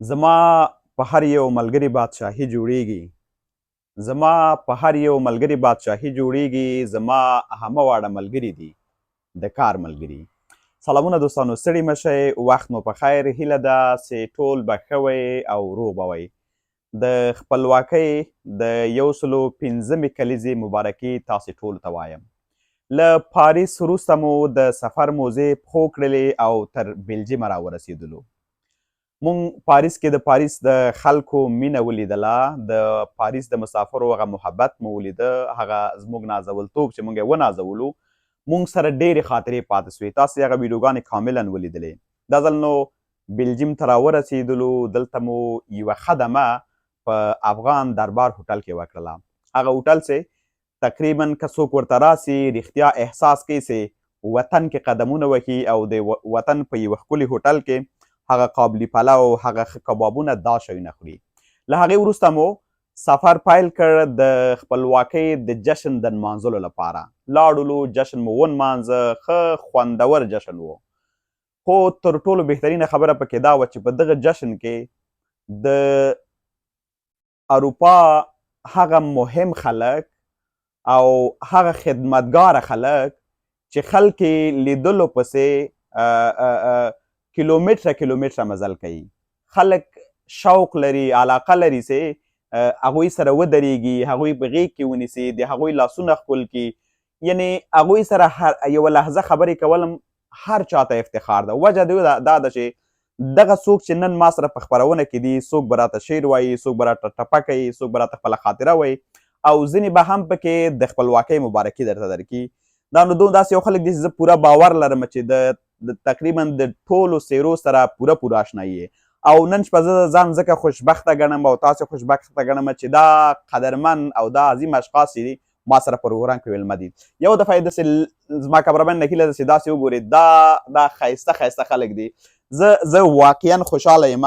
زما په هر یو ملګري بادشاهي جوړیږي، زما په هر یو ملګري بادشاهي جوړیږي، زما همه واړه ملګري دي د کار ملګري. سلامونه دوستانو، ستړي مه شئ، وخت مو په خیر. هیله ده چې ټول به ښه وئ او روغ به وئ. د خپلواکۍ د 105مې کلیزې مبارکي تاسې ټولو ته وایم. له پاریس وروسته مو د سفر موزې پښو کړلې او تر بلجیمه راورسېدلو. مونږ پاریس کې د پاریس د خلکو مینه ولیدله، د پاریس د مسافرو هغه محبت مو ولیده، هغه زموږ نازولتوب چې مونږ یې ونازولو، مونږ سره ډېرې خاطرې پاتې سوې. تاسې هغه ویډیوګانې کاملا ولیدلې. دا ځل نو بلجیم ته راورسېدلو، دلته مو یوه ښه دمه په افغان دربار هوټل کې وکړله. هغه هوټل چې تقریبا که څوک ورته راسي رښتیا احساس کوي چې وطن کې قدمونه وهي او د وطن په یوه ښکلي هوټل کې هغه قابلي پلو، هغه ښه کبابونه، دا شیونه خوري. له هغې وروسته مو سفر پیل کړ د خپلواکۍ د جشن د نمانځلو لپاره. لاړلو، جشن مو ونمانځه، ښه خوندور جشن و. خو تر ټولو بهترینه خبره پکې دا وه چې په دغه جشن کې د اروپا هغه مهم خلک او هغه خدمتګار خلک چې خلک یې لیدلو پسې کیلومتره کیلومتره مزل کوي، خلک شوق لري، علاقه لري چې هغوی سره ودرېږي، هغوی په غېږ کې ونیسي، د هغوی لاسونه ښکل کړي، یعنی هغوی سره هر یوه لحظه خبرې کول هم هر چاته افتخار ده. وجه دی دا ده چې دغه څوک چې نن ما سره په خپرونه کې دي، څوک به راته شعر وایي، څوک به راته ټپه کوي، څوک به راته خپله خاطره وایي، او ځینې به هم پکې د خپلواکۍ مبارکي درته درکړي. دا نو داسې یو خلک دي چې زه پوره باور لرم چې د تقریبا د ټولو څېرو سره پوره پوره آشنایي یې. او نن شپه زه ځان ځکه خوشبخته ګڼم او تاسې خوشبخته ګڼم چې دا قدرمن او دا عظیم اشخاص چې دي ما سره پروګرام کې ویلمه دي. یو دفعه یې داسې زما کمرمن نه هیله ده چې داسې وګوري، دا ښایسته ښایسته خلک دي. زه واقعا خوشحاله یم.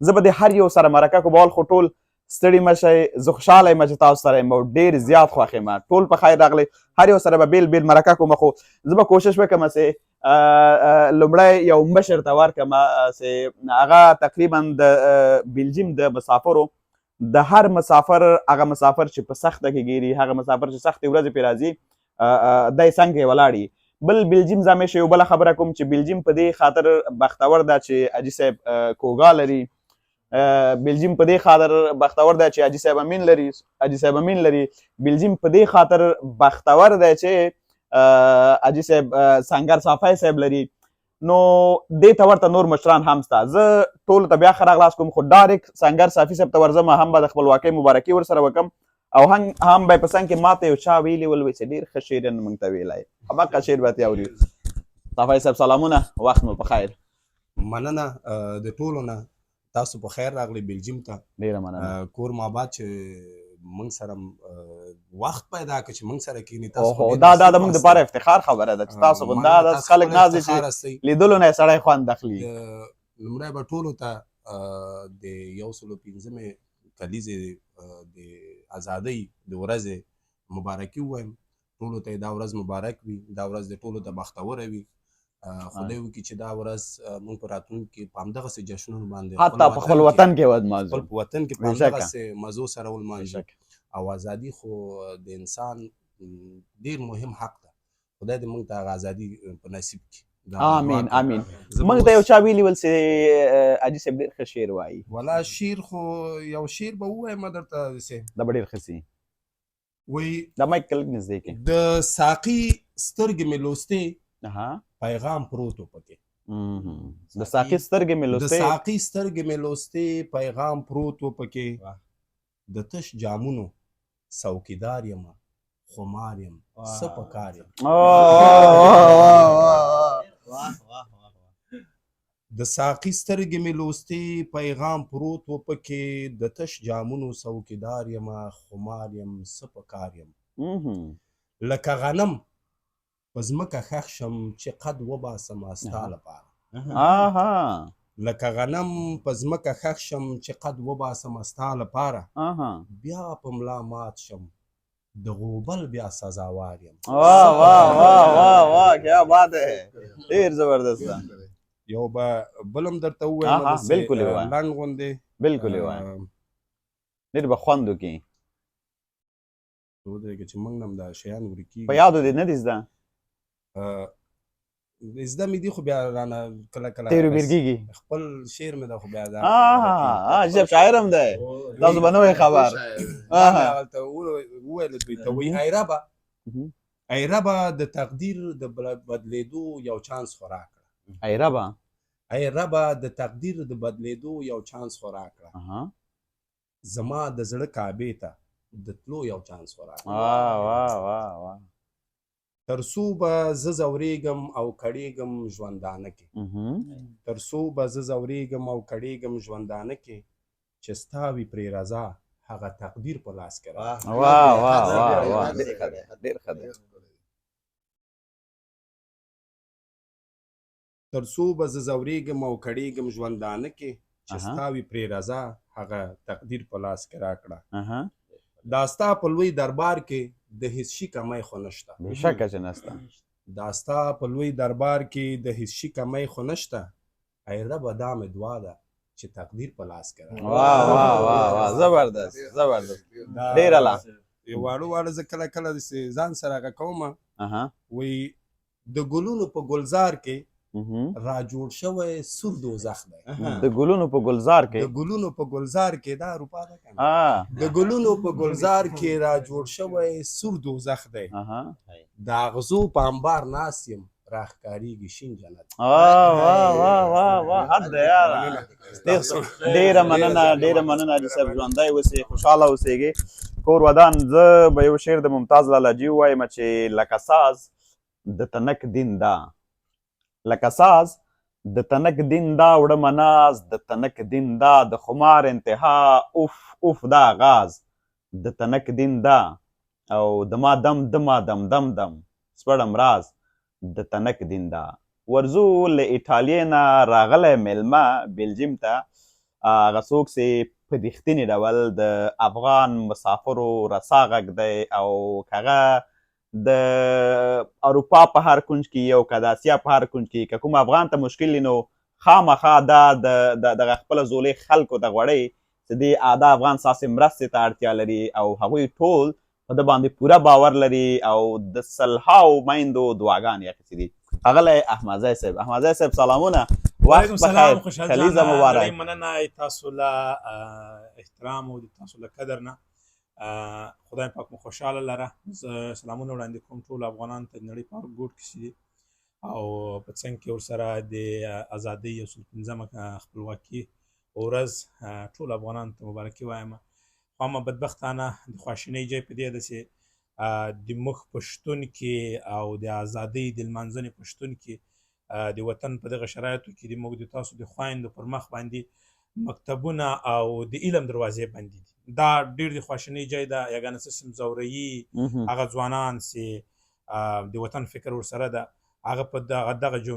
زه به د هر یو سره مرکه کوم، خو ټول ستړي مه شئ، زه خوشحاله یم چې تاسو سره یم او ډېر زیات خوښ یم. ټول په خیر راغلئ، هر یو سره به بېل بېل مرکه کوم، خو زه به کوشش وکړم چې لومړی یو مشر ته ورکړم چې هغه تقریبا د بلجیم د مسافرو، د هر مسافر، هغه مسافر چې په سخته کې ګیري، هغه مسافر چې سختې ورځې پرې راځي، دی څنګ کې ولاړ وي. بل بلجیم زه همیشه یو بله خبره کوم چې بلجیم په دې خاطر بختور ده چې حاجي صاحب کوګا لري، بلجیم په دې خاطر بختور ده چې حاجي صاحب امین لري، حاجي صاحب امین لري. بلجیم په دې خاطر بختور ده چې حاجي صاحب سنګر صافی صاحب لري. نو دې ته ورته نور مشران هم سته. زه ټولو ته بیا ښه راغلاست کوم، خو ډایرکټ سنګر صافي صاحب ته ورځم، هم به د خپلواکۍ مبارکي ورسره وکم او هم به په څنګ کې ماته یو چا ویلي ول چې ډېر ښه شعر یې نن موږ ته ویلی، هماغه شعر به ترې اوري. صافی صاحب سلامونه، وخت مو په خیر. مننه د ټولو نه، تاسو په خیر راغلی بلجیم ته. ډېره مننه. کور مو آباد چې موږ سره وخت پیدا کړ چې موږ سره کښېني. تاسو خو ډېر دا د نصیب موږ یاست. دپاره افتخار خبره ده چې تاسو غونډه مننه، داسې تاسو خلک خپله ناست دي افتخار چې هستئ. لیدلو نه یې سړی خوند اخلي. لومړی به ټولو ته د 105مې کلیزې د ازادۍ د ورځې مبارکي ووایم. ټولو ته یې دا ورځ مبارک وي، دا ورځ د ټولو ته بختوره وي. خدای وکړي چې دا ورځ موږ په راتلونکي کې په همدغسې جشنونو باندې حتی په خپل وطن کې ونمانځو، خپل وطن کې په همدغسې مزو سره ولمانځو. او ازادي خو د انسان ډېر مهم حق ده، خدای دې موږ ته هغه ازادي په نصیب کړي. آمین آمین. موږ ته یو چا ویلي ول چې حاجي صاحب ډېر ښه شعر وایي. ولا شعر خو یو شعر به ووایم درته داسې. دا به ډېر ښه سي. وایي دا مایک کلک نږدې کړئ. د ساقي سترګې مې لوستې، پیغام پروت و پکې. د ساقي سترګې مې د لوستې، ساقي سترګې مې لوستې، پیغام پروت و پکې. د تش جامونو څوکیدار یم، خمار یم، څه په کار یم. د ساقي سترګې مې لوستې، پیغام پروت و پکې. د تش جامونو څوکیدار یم، خمار یم، څه په کار یم. لکه غنم په ځمکه ښخ شم چې قد وباسم ستا لپاره. لکه غنم په ځمکه ښخ شم چې قد وباسم ستا لپاره. بیا په ملا مات شم د غوبل بیا سزاوار یم. واه واه واه واه واه، کیا بات ہے، ډېر زبردست ده. یو به بل هم درته ووایم، داسې بالکل یې ووایه. لنډ غوندې. بالکل یې ووایه، ډېر به خوند وکړي. ودرېږه چې موږ نه هم دا شیان ورکېږي. په یادو دې نه دي زده؟ زده مې دي، خو بیا رانه کله کله تېرو بیرګېږي. خپل شعر مې ده، خو بیا دا جب شاعر هم دی، تاسو به نه وئ خبر. هلته وویل دوی ته، وایي ای ربه، ای ربه د تقدیر د بدلېدو یو چانس خو راکړه. ای ربه، ای ربه د تقدیر د بدلېدو یو چانس خو راکړه، زما د زړه کعبې ته د تلو یو چانس خو راکړه. واه واه واه واه. تر څو به زه ځورېږم او کړېږم ژوندانه کې، تر څو به زه ځورېږم او کړېږم ژوندانه کې، چې ستا وي پرې رضا هغه تقدیر په لاس کې راکړه. واه واه واه واه، ډېر ښه دی، ډېر ښه دی. تر څو به زه ځورېږم او کړېږم ژوندانه کې، چې ستا وي پرې رضا هغه تقدیر په لاس کې راکړه. دا ستا په لوی دربار کې د هیڅ شي کمی خو نشته. بېشکه چې نشته. دا ستا په لوی دربار کې د هیڅ شي کمی خو نشته، ای ربه دا مې دعا ده چې تقدیر په لاس کې راکړه. واه واه واه واه، زبردست زبردست، ډېر اعلی. واړه واړه زه کله کله داسې ځان سره هغه کوم، وایي د ګلونو په ګلزار کې را جوړ شوی سور دوزخ دی. د ګلونو په ګلزار کې، د ګلونو په ګلزار کې، دا اروپا ده کنه، د ګلونو په ګلزار کې را جوړ شوی سور دوزخ دی، د اغزو په انبار ناست یم، راښکارېږي شین جنت. واه واه واه واه واه، حد دی یاره. ډېره مننه، ډېره مننه حاجي صاحب، ژوندی اوسې، خوشحاله اوسېږې، کور ودان. زه به یو شعر د ممتاز لالاجي ووایم چې لکه ساز د تنک دین دا، لکه ساز د تنک دین دا وړمه ناز د تنک دین دا، د خمار انتها اوف اوف دا غاز د تنک دین دا، او د ما دم د ما دم دم دم سپړم راز د تنک دین دا. ورځو له ایټالیا نه راغلی میلمه بلجیم ته، هغه څوک چې په رښتیني ډول د افغان مسافرو رسا غږ دی، او هغه د اروپا په هر کنج کې او که د اسیا په هر کنج کې که کوم افغان ته مشکل وي، نو خامخا دا دغه خپله زولې خلکو ته غوړی چې دې دا افغان ستاسې مرستې ته اړتیا لري، او هغوی ټول په ده باندې پوره باور لري او د سلهاو میندو دعاګانې اخیستې دي. ښاغلی احمدزی صاحب، احمدزی صاحب سلامونه، وخت وعلیکم په سلام، خیر، خوشحال کلیزه جانه، مبارک. نړۍ مننه تاسو له احترام او د تاسو له قدر نه، خدای پاک مو خوشحاله لره. زه سلامونه وړاندې کوم ټولو افغانانو ته د نړۍ په هر ګوټ کې چې دي، او په څنګ کې ورسره د ازادۍ 105مه خپلواکي ورځ ټولو افغانانو ته مبارکي وایم. خو اما بدبختانه د خواشینۍ ځای په دې ده چې د موږ په شتون کې او د ازادۍ د لمانځنې په شتون کې د وطن په دغه شرایطو کې د موږ د تاسو د خویندو پر مخ باندې مکتبونه او د علم دروازې بندې دي. دا ډېر د خواشینۍ ځای ده. یګانه څه سیم ځوروي هغه ځوانان چې د وطن فکر ورسره ده، هغه په دغه دغه جو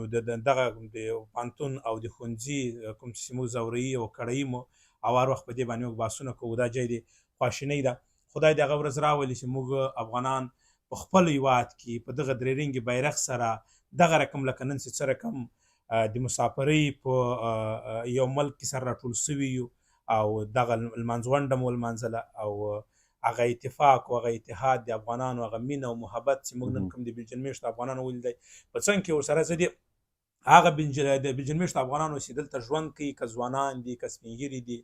دغه د پوهنتون او د ښوونځي کوم چې موږ ځوروي او کړوي مو، او هر وخت په دې باندې موږ بحثونه کوو، دا ځای د خواشینۍ ده. خدای دې هغه ورځ راولي چې موږ افغانان په خپل هیواد کې په دغه درې رنګي بیرغ سره دغه رقم لکه نن چې څه رقم د مسافرۍ په یو ملک کې سره راټول سوي یو، او دغه لمانځغونډه مو ولمانځله، او هغه اتفاق او هغه اتحاد د افغانانو، هغه مینه او محبت چې موږ نن کوم د بلجیم مېشتو افغانانو ولیدی، په څنګ کې ورسره زه د هغه د بلجیم مېشتو افغانانو چې دلته ژوند کوي، که ځوانان دي که سپین ږیري دي،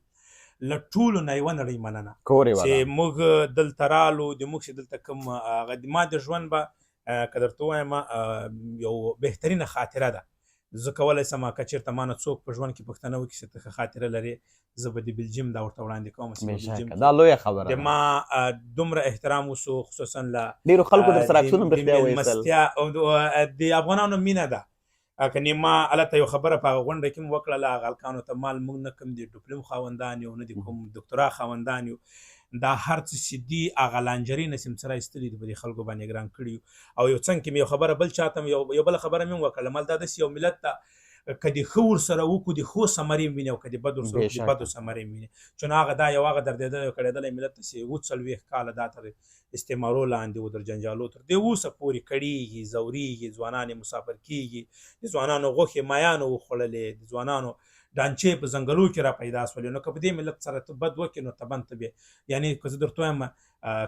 له ټولو نه یوه نړۍ مننه کور یې چې ودان. موږ دلته رالو، د موږ چې دلته کوم هغه ما د ژوند به که درته ووایم یو بهترینه خاطره ده. زه کولی سم که چېرته ما نه څوک په ژوند کې پوښتنه وکړي چې ته ښه خاطره لرې، زه به د بلجیم دا ورته وړاندې کوم چې په بلجیم بېشکه کې دا لویه خبره د ده. ما دومره احترام وسو، خصوصا له ډېرو خلکو در سره د عکسونه هم د رښتیا وایستل. مېلمستیا او د افغانانو مینه ده. کنې ما هلته یو خبره په هغه غونډه کې هم وکړله، هغه هلکانو ته مال موږ نه کوم د ډیپلوم خاوندان یو، نه د کوم دکتورا خاوندان یو، دا هر څه چې دي هغه لانجرې نه چې موږ څه را ایستلي دي په دې خلکو باندې ګران کړي یو. او یو څنګ کې مې یو خبره بل چاته هم یو بله خبره مې هم وکړله، مال دا داسې یو ملت ده که د ښه ورسره وکړو د ښو ثمرې ویني او که د بد ورسره وکړو د بدو ثمرې ویني. چون هغه دا یو هغه دردېدلی او کړېدلی ملت چې 47 کاله دا تر استعمارو لاندې و، تر جنجالو تر دې اوسه پورې کړېږي، ځورېږي، ځوانان یې مسافر کېږي، د ځوانانو غوښې مایانو وخوړلې، د ځوانانو ډانچې په ځنګلو کې را پیدا سولې. نو که په دې ملت سره ته بد وکړې نو طبعا ته به یعنې که زه درته وایم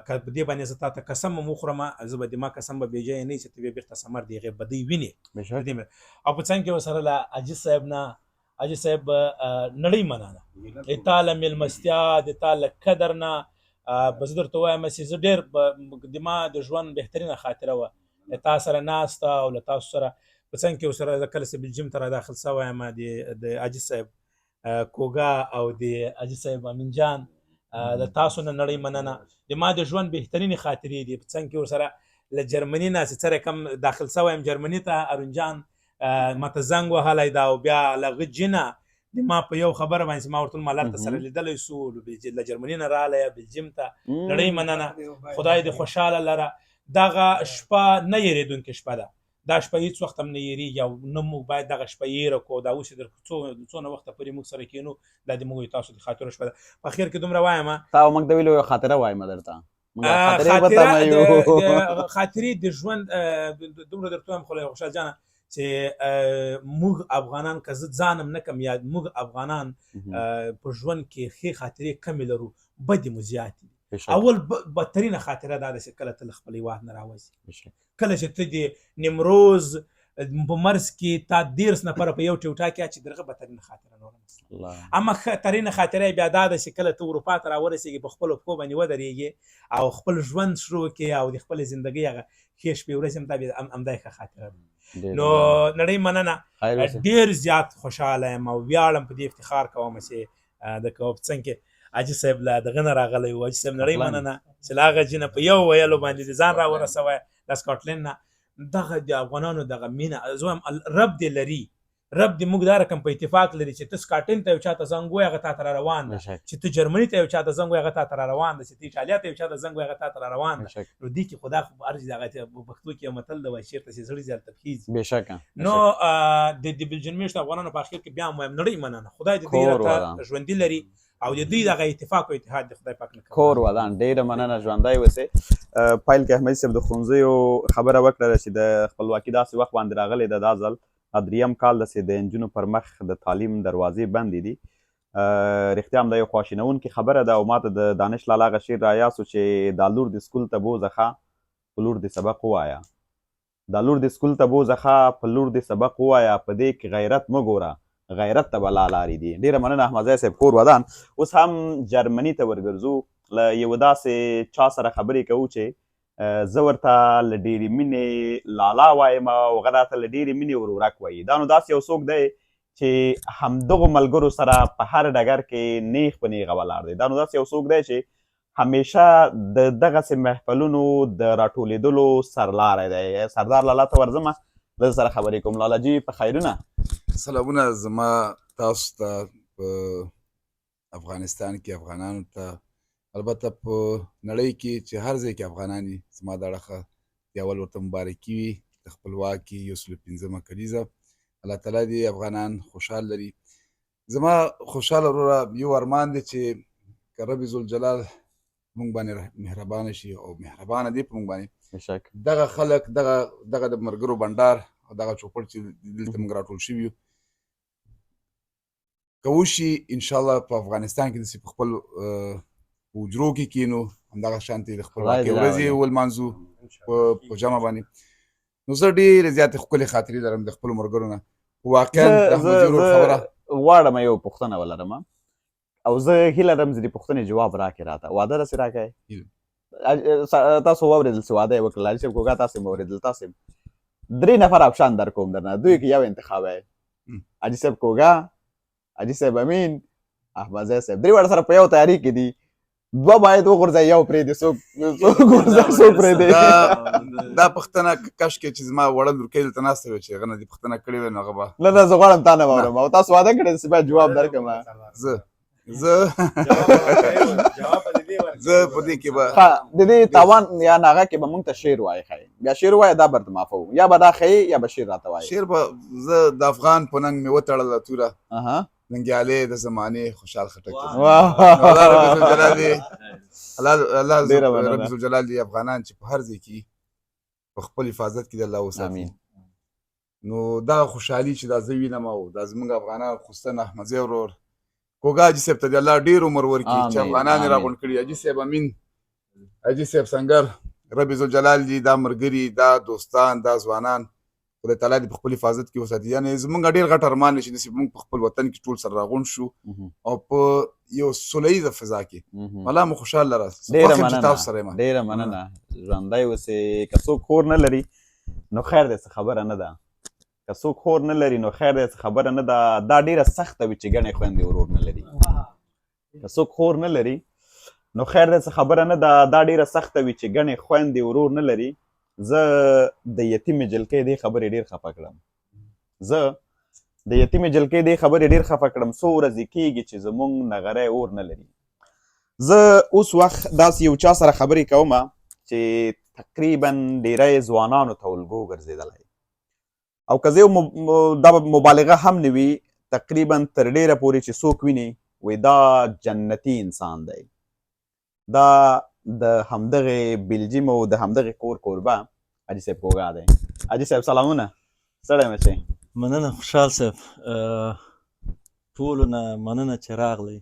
که په دې باندې زه تا ته قسم هم وخورم، زه به د ما قسم به بېځایه نه وي چې ته بیا بېرته ثمر د هغې بدۍ وینې. او په څنګ کې ورسره له حاجي صاحب نه، حاجي صاحب نړۍ مننه د تا له مېلمستیا، د تا له قدر نه. به زه درته وایم چې زه ډېر د ما د ژوند بهترینه خاطره وه له تا سره ناسته او له تاسو سره په څنګ کې ورسره کله چې بلجیم ته را داخل سوی یم، د حاجي صاحب کوګا او د حاجي صاحب امین جان له تاسو نه نړۍ مننه. د ما د ژوند بهترینې خاطرې دي. په څنګ کې ورسره له جرمني نه چې څه رقم داخل سوی یم جرمني ته، ارون جان ما ته زنګ وهلی دا، او بیا له هغه جینه د ما په یو خبره باندې چې ما ورته ما لارته سره لیدلی سو، له جرمني نه راغلی بلجیم ته. نړۍ مننه، خدای دې خوشحاله لره. دغه شپه نه هېرېدونکې شپه ده، دا شپه هیڅ وخت هم نه هېرېږي او نه موږ باید دغه شپه هېره کړو. دا اوس در څونه وخته پورې موږ سره کښېنو، دا د موږ تاسو د خاطرو شپه ده. په اخر کې دومره وایم، تا موږ ته ویلو یو خاطره وایم درته، خاطرې د ژوند دومره درته وایم خو خوشحال جانه چې موږ افغانان، که زه ځان هم نه کم، یا موږ افغانان په ژوند کې ښې خاطرې کمې لرو، بدې مو زیاتې دي. اول بدترینه خاطره دا ده چې کله ته له خپل هېواد نه راوځې، کله چې ته د نیمروز په مرز کې تا 30 نفره په یو ټیوټا کې اچي، درغه بدترینه خاطره نوره نشته. اما ښه ترینه خاطره یې بیا دا ده چې کله ته اروپا ته راورسېږې، په خپلو پښو باندې ودرېږې او خپل ژوند شروع کړې او د خپلې زندګۍ هغه ښې شپې ورځې هم دا بیا همدا یې ښه خاطره ده. نو نړۍ مننه، ډېر زیات خوشحاله یم او ویاړم، په دې افتخار کوم چې د کوب څنګ کې حاجي صاحب له دغه نه راغلی و. حاجي صاحب نړۍ مننه چې له هغه جینه په یو ویلو باندې دې ځان راورسوی له سکاټلند نه. دغه د افغانانو دغه مینه، زه وایم رب دې لري، رب دې موږ دا رقم په اتفاق لري چې ته سکاټلند ته یو چاته زنګ ووایې هغه تا ته را روان ده، چې ته جرمني ته یو چاته زنګ ووایې هغه تا ته را روان ده، چې ته ایټالیا ته یو چاته زنګ ووایې هغه تا ته را روان ده. نو دې کې خدا خو ارزي، دغه پښتو کې یو متل دی وایي چېرته چې زړه ځي هلته پښې ځي. بېشکه. نو د بلجیم مېشتو افغانانو په اخر کې بیا هم وایم نړۍ مننه، خدای دې دوی راته ژوندي لري او د دوی دغه اتفاق او اتحاد د خدای پاک نه کوي. کور ودان، ډېره مننه، ژوندی اوسې. پیل کې احمدي صاحب د ښوونځیو خبره وکړه چې د خپلواکي داسې وخت باندې راغلې ده، دا ځل دریم کال ده چې د نجونو پر مخ د تعلیم دروازې بندې دي. رښتیا هم دا یو خواشینونکې خبره ده او ماته د دانش لالا هغه شعر رایاد سو چې دا لور دې سکول ته بوځه ښه په لور دې سبق ووایه، دا لور دې سکول ته بوځه ښه په لور دې سبق ووایه، په دې کې غیرت مه ګوره غیرت ته بلا لارې دي. ډېره مننه احمدزی صاحب، کور ودان. اوس هم جرمني ته ورګرځو، له یوه داسې چا سره خبرې کوو چې زه ورته له ډېرې مینې لالا وایم او هغه راته له ډېرې مینې ورورک وایي. دا نو داسې یو څوک دی چې همدغو ملګرو سره په هر ډګر کې نیغ په نیغه ولاړ دی. دا نو داسې یو څوک دی چې همیشه د دغسې محفلونو د راټولېدلو سرلاری دی. سردار لالا ته ورځمه، له سره خبرې کوم. لالا جي په خیرونه. سلامونه زما تاسو ته په افغانستان کې افغانانو ته، البته په نړۍ کې چې هر ځای کې افغانان دي، زما د اړخه د اول ورته مبارکي وي د خپلواکي 105مه کلیزه. الله تعالی دې افغانان خوشحال لري. زما خوشحاله وروره یو ارمان دی چې که رب ذوالجلال مونږ باندې مهربانه شي او مهربانه دی په مونږ باندې، دغه خلک دغه دغه د مرګرو بنډار او دغه چوپړ چې دلته مونږ راټول شوي یو، که وشي انشاءالله په افغانستان کې داسې په خپل حجرو کې کینو، همدغه شانتې د خپلواکۍ ورځې ولمانځو په جمع باندې. نو زه ډېرې زیاتې ښکلې خاطرې لرم د خپلو ملګرو نه. واقعا د احمدزي ورور خبره غواړم یو پوښتنه ولرم او زه هیله لرم چې د پوښتنې جواب راکړې راته. واده داسې راکړئ. تاسو واورېدل چې واده یې وکړل، حاجي صاحب کوږه تاسو هم واورېدل. تاسو درې نفر اپشن در کوم درنه، دوی کې یو انتخاب دی. حاجي صاحب کوږه، حاجي صاحب امین، احمدزی صاحب، درې واړه سره په یو تیاري کې دي. دوه باید وغورځوي، یو پرېږدي، څوک غورځوي څوک پرېږدي. دا پوښتنه کاش کې چې زما وړه لورکۍ دلته ناسته وي چې هغه نه دې پوښتنه کړې وای نو هغه به نه نه، زه غواړم تا نه واورم او تاسو واده کړې چې باید جواب درکړم. زه زه زه په دې کې به د دې تاوان یا ناغه کې به مونږ ته شعر وایي ښایي، بیا شعر وایي، دا برته معافو، یا به دا ښایي یا به شعر راته وایي. شعر به زه د افغان په ننګ مې وتړله توره، ننګیالې د زمانې خوشحال خټک. الله رب ذوالجلال دې الله رب ذوالجلال دې افغانان چې په هر ځای کې په خپل حفاظت کې د الله وساتي. نو دا خوشحالي چې دا زه وینم او دا زمونږ افغانان خصوصا احمدزی ورور کوګا حاجي صاحب ته دې الله ډېر عمر ورکړي چې افغانان یې راغونډ کړي. حاجي صاحب امین، حاجي صاحب سنګر، رب ذوالجلال دې دا ملګري، دا دوستان، دا ځوانان خدای تعالی دې په خپل حفاظت کې وساتي. یعنې زمونږ ډېر غټ ارمان دی چې داسې موږ په خپل وطن کې ټول سره راغونډ شو او په یو سوله ییزه فضا کې. الله مو خوشحال لره. ډېره مننه، ډېره مننه، ژوندی اوسې. که څوک کور نه لري نو خیر دی، څه خبره نه ده. که څوک خور نه لري نو خیر دی، څه خبره نه ده. دا ډېره سخته وي چې ګڼې خویندې ورور نه لري. که څوک خور نه لري نو خیر دی، څه خبره نه ده. دا ډېره سخته وي چې ګڼې خویندې ورور نه لري. زه د یتیمې جلکۍ دې خبرې ډېر خفه کړم. زه د یتیمې جلکۍ دې خبرې ډېر خفه کړم. څو ورځې کېږي چې زمونږ نغری اور نه لري. زه اوس وخت داسې یو چا سره خبرې کوم چې تقریبا ډیری ځوانانو ته الګو ګرځېدلی، او که زه یو دا مبالغه هم نه وي، تقریبا تر ډېره پورې چې څوک ویني وایي دا جنتي انسان دی، دا د همدغې بلجیم او د همدغې کور کوربه حاجي صاحب کوګا دی. حاجي صاحب سلامونه، ستړی مه شئ. مننه خوشحال صاحب، ټولو نه مننه چې راغلی.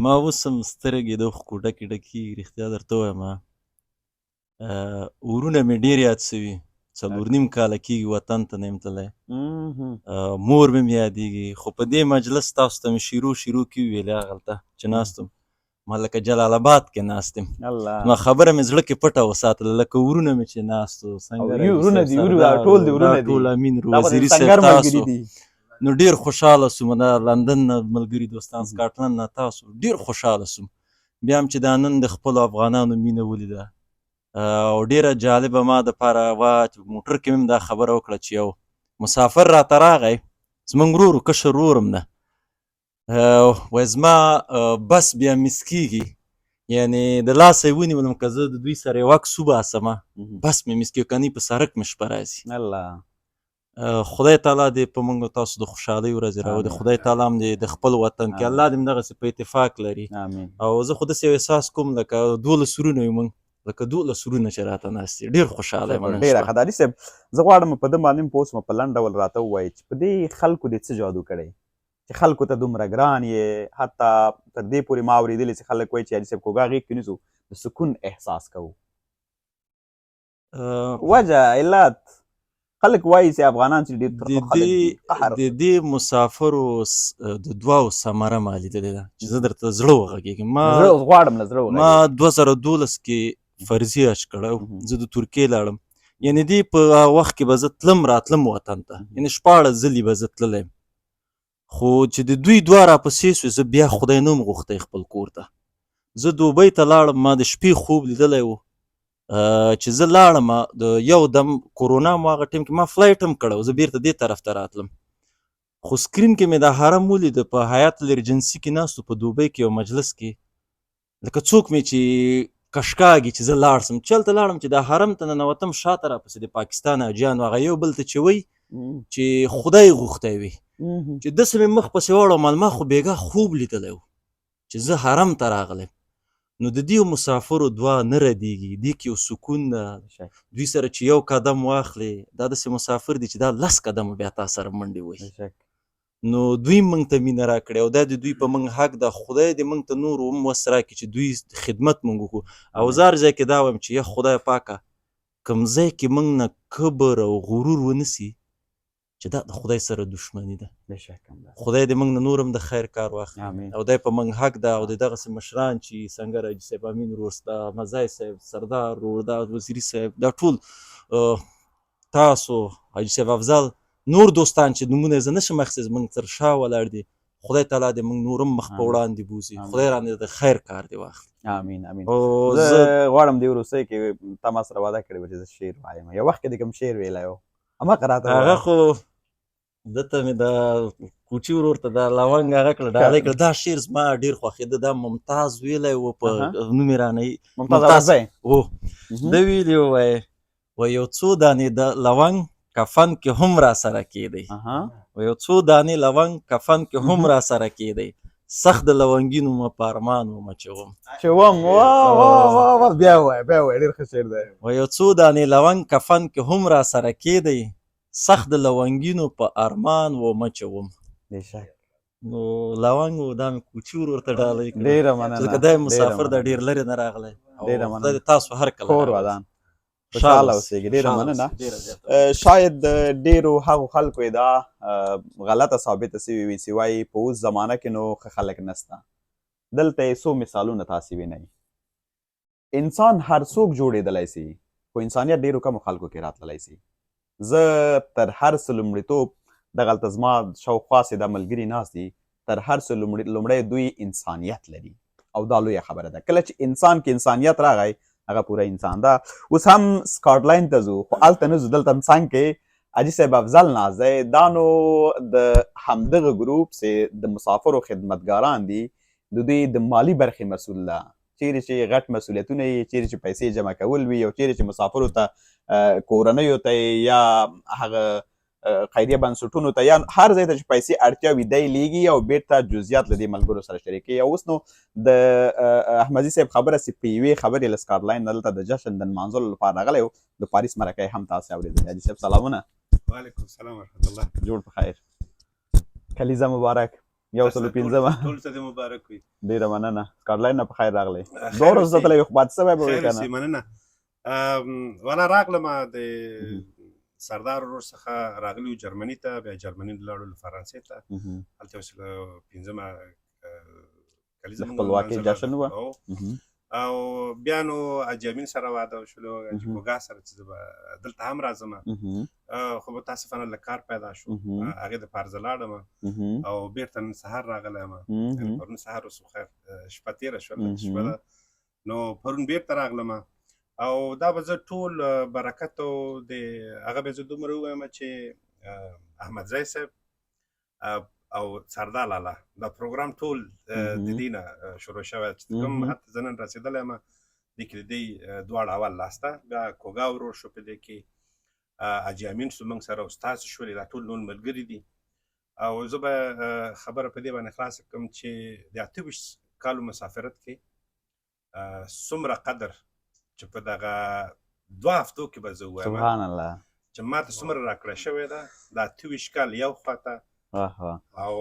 ما اوس هم سترګې د اوښکو ډکې ډکې، رښتیا درته ووایم ورونه مې ډېر یاد سوي. 4.5 کاله کېږي وطن ته نه یم تللی، مور مې هم یادېږي. خو په دې مجلس تاسو ته مې شیرو شیرو کې وویلې، هغلته چې ناست وم ما لکه جلال آباد کې ناست یم، نو خبره مې زړه کې پټه وساتله، لکه ورونه مې چې ناست وو. ورونه دي، ټول دي ورونه دي، ټول امین وزیري صاحب تاسو. نو ډېر خوشحاله سوم، دا لندن نه ملګري دوستان، سکاټلند نه تاسو، ډېر خوشحاله سوم. بیا هم چې دا نن د خپلو افغانانو مینه ولیده، او ډېره جالبه ما دپاره وه چې موټر کې مې دا خبره وکړه چې یو مسافر راته راغی، زموږ ورور، کشر ورور هم ده، وایي زما بس بیا مس کېږي، یعنې د لاسه یې ونیولم که زه د دوی سره یو عکس وباسم بس مې مس کېږي، که نه په سړک مې شپه راځي. خدای تعالی دې په موږ تاسو د خوشحالۍ ورځې راوړي. خدای تعالی هم دې د خپل وطن کې الله دې دغسې په اتفاق لري. او زه خو داسې یو احساس کوم لکه 12 ورونه یو موږ، لکه 12 ورونه چې راته ناست دي. ډېر خوشحاله یم. ډېره ښه ده. علي صاحب زه غواړم په ده باندې هم پوه شم، په لنډ ډول راته ووایي چې په دې خلکو دې څه جادو کړی چې خلکو ته دومره ګران یې؟ حتی تر دې پورې ما اورېدلي چې خلک وایي چې علي صاحب کوګا غېږ کې نیسو د سکون احساس کوو. وجه علت خلک وایي چې افغانان چې ډېر ترخه خلک دي، قهر. د دې مسافرو د دعاو ثمره ما لیدلې ده چې زه درته زړه وغږېږم. ما زړه اوس غواړم له زړه وغږېږم. ما 2012 کې فرضي حج کړی، زه د ترکیې لاړم. یعنې دې په هغه وخت کې به زه تلم راتلم وطن ته، یعنې 16 ځلې به زه تللی یم. خو چې د دوی دعا راپسې سوې، زه بیا خدای نه وم غوښتی خپل کور ته. زه دوبۍ ته لاړم، ما د شپې خوب لیدلی و چې زه لاړم، د یو دم کورونا مو هغه ټایم کې ما فلایټ هم کړی و، زه بیرته دې طرف ته راتلم. خو سکرین کې مې دا حرم ولید، په حیات الایرجنسي کې ناست و، په دوبۍ کې یو مجلس کې، لکه څوک مې چې کشکاږي چې زه لاړ سم. چې هلته لاړم، چې دا حرم ته ننوتم، شاته راپسې د پاکستان حاجیان هغه یو بل ته چې وایي چې خدای غوښتی وي، چې داسې مې مخ پسې واړوم، ما خو بېګا خوب لیدلی و چې زه حرم ته راغلم. نو د دې مسافرو دعا نه ردېږي، دې کې یو سکون ده. دوی سره چې یو قدم واخلې، دا داسې مسافر دي چې دا 10 قدمه بیا تا سره منډې وهي. نو دوی موږ ته مینه راکړې او دا د دوی په موږ حق ده. خدای دې موږ ته نور هم وس راکړي چې دوی خدمت موږ وکړو. او زه هر ځای کې دا وایم چې یا خدای پاکه، کوم ځای کې موږ نه کبر او غرور ونه سي، چې دا د خدای سره دښمني ده. خدای دې موږ نه نور هم د خیر کار واخلي او دی په موږ حق ده. او د دغسې مشران چې سنګر حاجي صاحب امین ورور، ستا مزای صاحب، سردار ورور، دا وزیري صاحب، دا ټول تاسو حاجي صاحب افضل، نور دوستان چې نومونه یې زه نه شم اخیستی، زموږ تر شا ولاړ دي. خدای تعالی دې موږ نور هم مخ په وړاندې بوځي، خدای رانه د خیر کار دې واخلي. آمین آمین. زه غواړم دې وروستۍ کې تا ما سره وعده کړې وه چې زه شعر وایم. یو وخت کې دې کوم شعر ویلی و، هماغه راته هغه خو دته مې د کوچي ورور ته دا لونګ هغه کړه، ډالۍ کړه. دا شعر زما ډېر خوښېده، دا ممتاز ویلی و، په نوم یې رانه ممتاز اورکزی و، ده ویلي و، وایي یو څو دانې د لونګ کفن کې هم را سره کېدی، یو څو دانې لونګ کفن کې هم را سره کېدی، سخت د لونګینو مه په ارمان وم چې وم، چې وم. وا وا وا وا، بیا وایه، بیا وایه، ډېر ښه شعر دی. و یو څو دانې لونګ کفن کې هم را سره کېدی، سخت د لونګینو په ارمان وم چې وم. بېشک. نو لونګ و، دا مې کوچي ورور ته ډالۍ کړه. ډېره مننه، ځکه دا مسافر دا ډېر لرې نه راغلی. ډېره مننه، تاسو هر کله کور ودان، خوشحاله اوسېږئ. ډېره مننه. شاید ډېرو هغو خلکو یې دا غلطه ثابته سوې وي چې وایي په اوس زمانه کې نو ښه خلک نسته. دلته یې څو مثالونه تاسې وینئ. انسان هر څوک جوړېدلی سي، خو انسانیت ډېرو کمو خلکو کې راتللی سي. زه تر هر څه لومړیتوب دغلته زما شاوخوا سي دا ملګري ناست دي، تر هر څه لومړی دوی انسانیت لري، او دا لویه خبره ده. کله چې انسان کې انسانیت راغی، هغه پوره انسان ده. اوس هم سکاټلند ته ځو، خو هلته نه ځو، دلته هم څنګ کې حاجي صاحب افضل ناست دی. دا نو د همدغه ګروپ چې د مسافرو خدمتګاران دي، د دوی د مالي برخې مسول ده، چیرې چې غټ مسولیتونه یې، چیرې چې پیسې جمع کول وي، او چیرې چې مسافرو ته، کورنیو ته یا هغه خیریه بنسټونو ته یا هر ځای ته چې پیسې اړتیا وي، دی لیږي او بیرته جزئیات له دې ملګرو سره شریکوي. او اوس نو د احمدزي صاحب خبره چې په یوې خبرې له سکاټلند نه دلته د جشن د نمانځلو لپاره راغلی و، د پاریس مرکه یې هم تاسې اورېدلې. حاجي صاحب سلامونه. وعلیکم السلام ورحمت الله. جوړ په خیر، کلیزه مبارک، 105مه. ټول ته دې مبارک وي. ډېره مننه، سکاټلند نه په خیر راغلی. 2 ورځې ته تللی، خو پاتې سوی به وي که نه؟ مننه. ولا راغلم د سردار ورور څخه، راغلی جرمني ته، بیا جرمني لاړو فرانسې ته، هلته اوس 5مه کلیزه خپلواکۍ جشن و. او بیا نو حاجي امین سره واده وشولو، حاجي کوګا سره چې زه به دلته هم راځم، خو متاسفانه له کار پیدا شو، هغې دپاره زه لاړم او بېرته نن سهار راغلی یم. پرون سهار اوس خیر شپه تېره شوله، شپه ده، نو پرون بېرته راغلم. او دا به زه ټول برکت او د هغه به زه دومره ووایم چې احمدزی صاحب او سردار لالا دا پروګرام ټول د دې نه شروع شوی چې کوم حتی زه نن رسېدلی یم، دې کې د دی دواړه اول لاسته، بیا کوګا ورور شو په دې کې، حاجي امین شو موږ سره، استاد شولې، دا ټول نور ملګري دي. او زه به خبره په دې باندې خلاصه کړم چې د 28 کالو مسافرت کې څومره قدر چې په دغه 2 هفتو کې به زه ووایم سبحان الله چې ما ته څومره راکړه شوې ده، دا 28 کال یو خواته او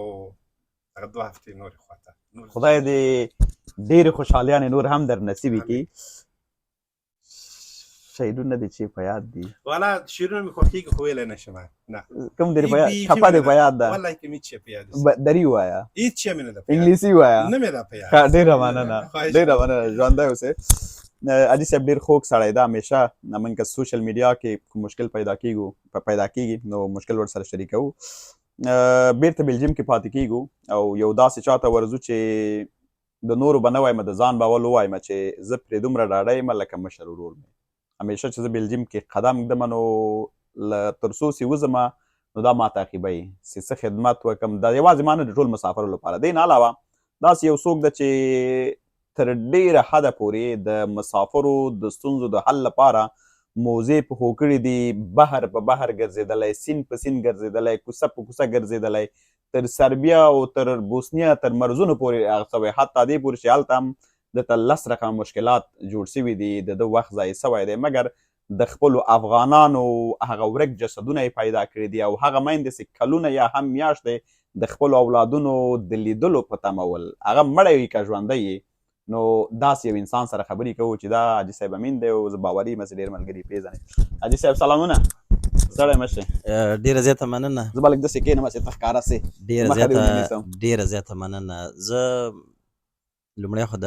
هغه 2 هفتې نورې خواته. خدای دې ډېرې خوشحالیانې نور هم در نصیبې کړي. شعرونه دې چې په یاد دي؟ والا شعرونه مې خوښېږي خو ویلی نه شم. نه کوم دې په یاد، ټپه دې په یاد ده؟ والله کې مې هېڅ شی په یاد دري ووایه. هېڅ شی مې نه ده په یاد. انګلیسي ووایه. نه مې ده په یاد. ډېره مننه، ډېره مننه، ژوندی اوسې. حاجي صاحب ډېر خوږ سړی ده، همیشه موږ که سوشل میډیا کې کوم مشکل پیدا کېږي نو مشکل ورسره شریکوو. بیرته بلجیم کې پاتې کېږو او یو داسې چاته ورځو چې د نورو به نه وایم، د ځان به اول ووایم چې زه پرې دومره ډاډه یم لکه مشر ورور مې. همیشه چې زه بلجیم کې قدم ږدم نو له تر څو چې وځم نو دا ما تعقیبوي چې څه خدمت وکړم، دا یوازې ما نه، د ټول مسافرو لپاره. دې نه علاوه داسې یو څوک ده چې تر ډېره حده پورې د مسافرو د ستونزو د حل لپاره موزې پخو کړي دي، بهر په بهر ګرځېدلی، سیند په سیند ګرځېدلی، کوڅه په کوڅه ګرځېدلی، تر سربیا او تر بوسنیا تر مرزونو پورې هغه سوی، حتی دې پورې چې هلته هم ده ته 10 رقمه مشکلات جوړ سوي دي، د ده وخت ضایع سوی دی، مګر د خپلو افغانانو هغه ورک جسدونه یې پیدا کړي دي او هغه میندې چې کلونه یا هم میاشتې د خپلو اولادونو د لیدلو په تمه ول، هغه مړی وي که ژوندی یې، نو داسې یو انسان سره خبرې کوو چې دا حاجي صاحب امین دی او زه باوري یم چې ډېر ملګري پېژنئ. حاجي صاحب سلامونه، ستړی مه شې. ډېره زیاته مننه. زه به لږ داسې کښېنم چې ته ښکاره سې. ډېره زیاته مننه. زه لومړی خو د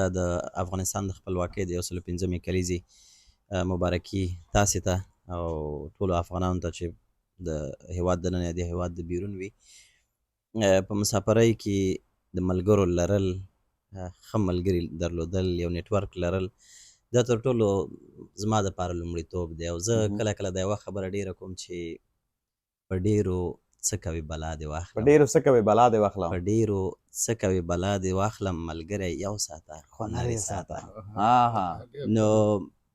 افغانستان د خپلواکۍ د 105مې کلیزې مبارکي تاسې ته او ټولو افغانانو ته چې د هیواد دننه یا د هیواد د بیرون وي. په مسافرۍ کې د ملګرو لرل، ښه ملګري درلودل، یو نټورک لرل، دا تر ټولو زما دپاره لومړیتوب دی. او زه کله کله دا یوه خبره ډېره کوم چې په ډېرو څه کوې بلا دې په واخلم. ډېرو څه کوې بلا دې واخلم. په ډېرو څه کوې بلا دې واخلم، ملګری یو ساته خو نر یې ساته. ها ها. نو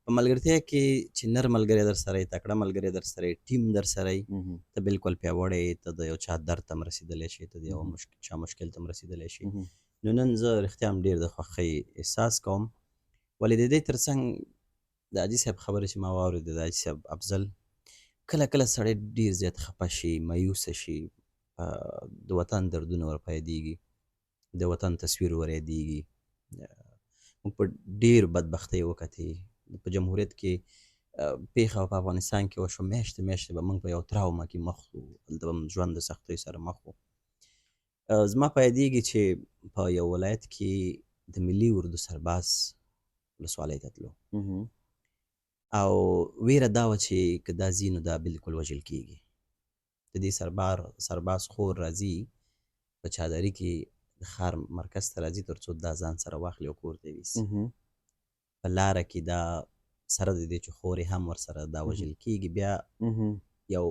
په ملګرتیا کې چې نر ملګری در سره یې، تکړه ملګری در سره یې، ټیم در سره یې، ته بالکل پیاوړی یې، ته د یو چا درد ته هم رسېدلی شې، ته د یو چا مشکل ته هم رسېدلی شې. نو نن زه رښتیا هم ډېر د خوښۍ احساس کوم. ولې د دې ترڅنګ د حاجي صاحب خبرې چې ما واورېدې، د حاجي صاحب افضل، کله کله سړی ډېر زیات خفه شي، مایوسه شي، د وطن دردونه ور په یادېږي، د وطن تصویر ور یادېږي. موږ په ډېر بدبختۍ وکتې، په جمهوریت کې پېښه په افغانستان کې وشوه، میاشتې میاشتې به موږ په یو تراوما کې مخ وو، هلته به موږ ژوند د سختۍ سره مخ وو. زما په یادېږي چې په یو ولایت کې د ملي اردو سرباز ولسوالۍ ته تلو او ویره دا وه چې که دا ځي نو دا بالکل وژل کېږي. د دې سرباز خور راځي په چادري کې د ښار مرکز ته راځي تر څو دا ځان سره واخلي او کور ته یې ویسي. په لاره کې دا سره د دې چې خور یې هم ورسره دا وژل کېږي. بیا یو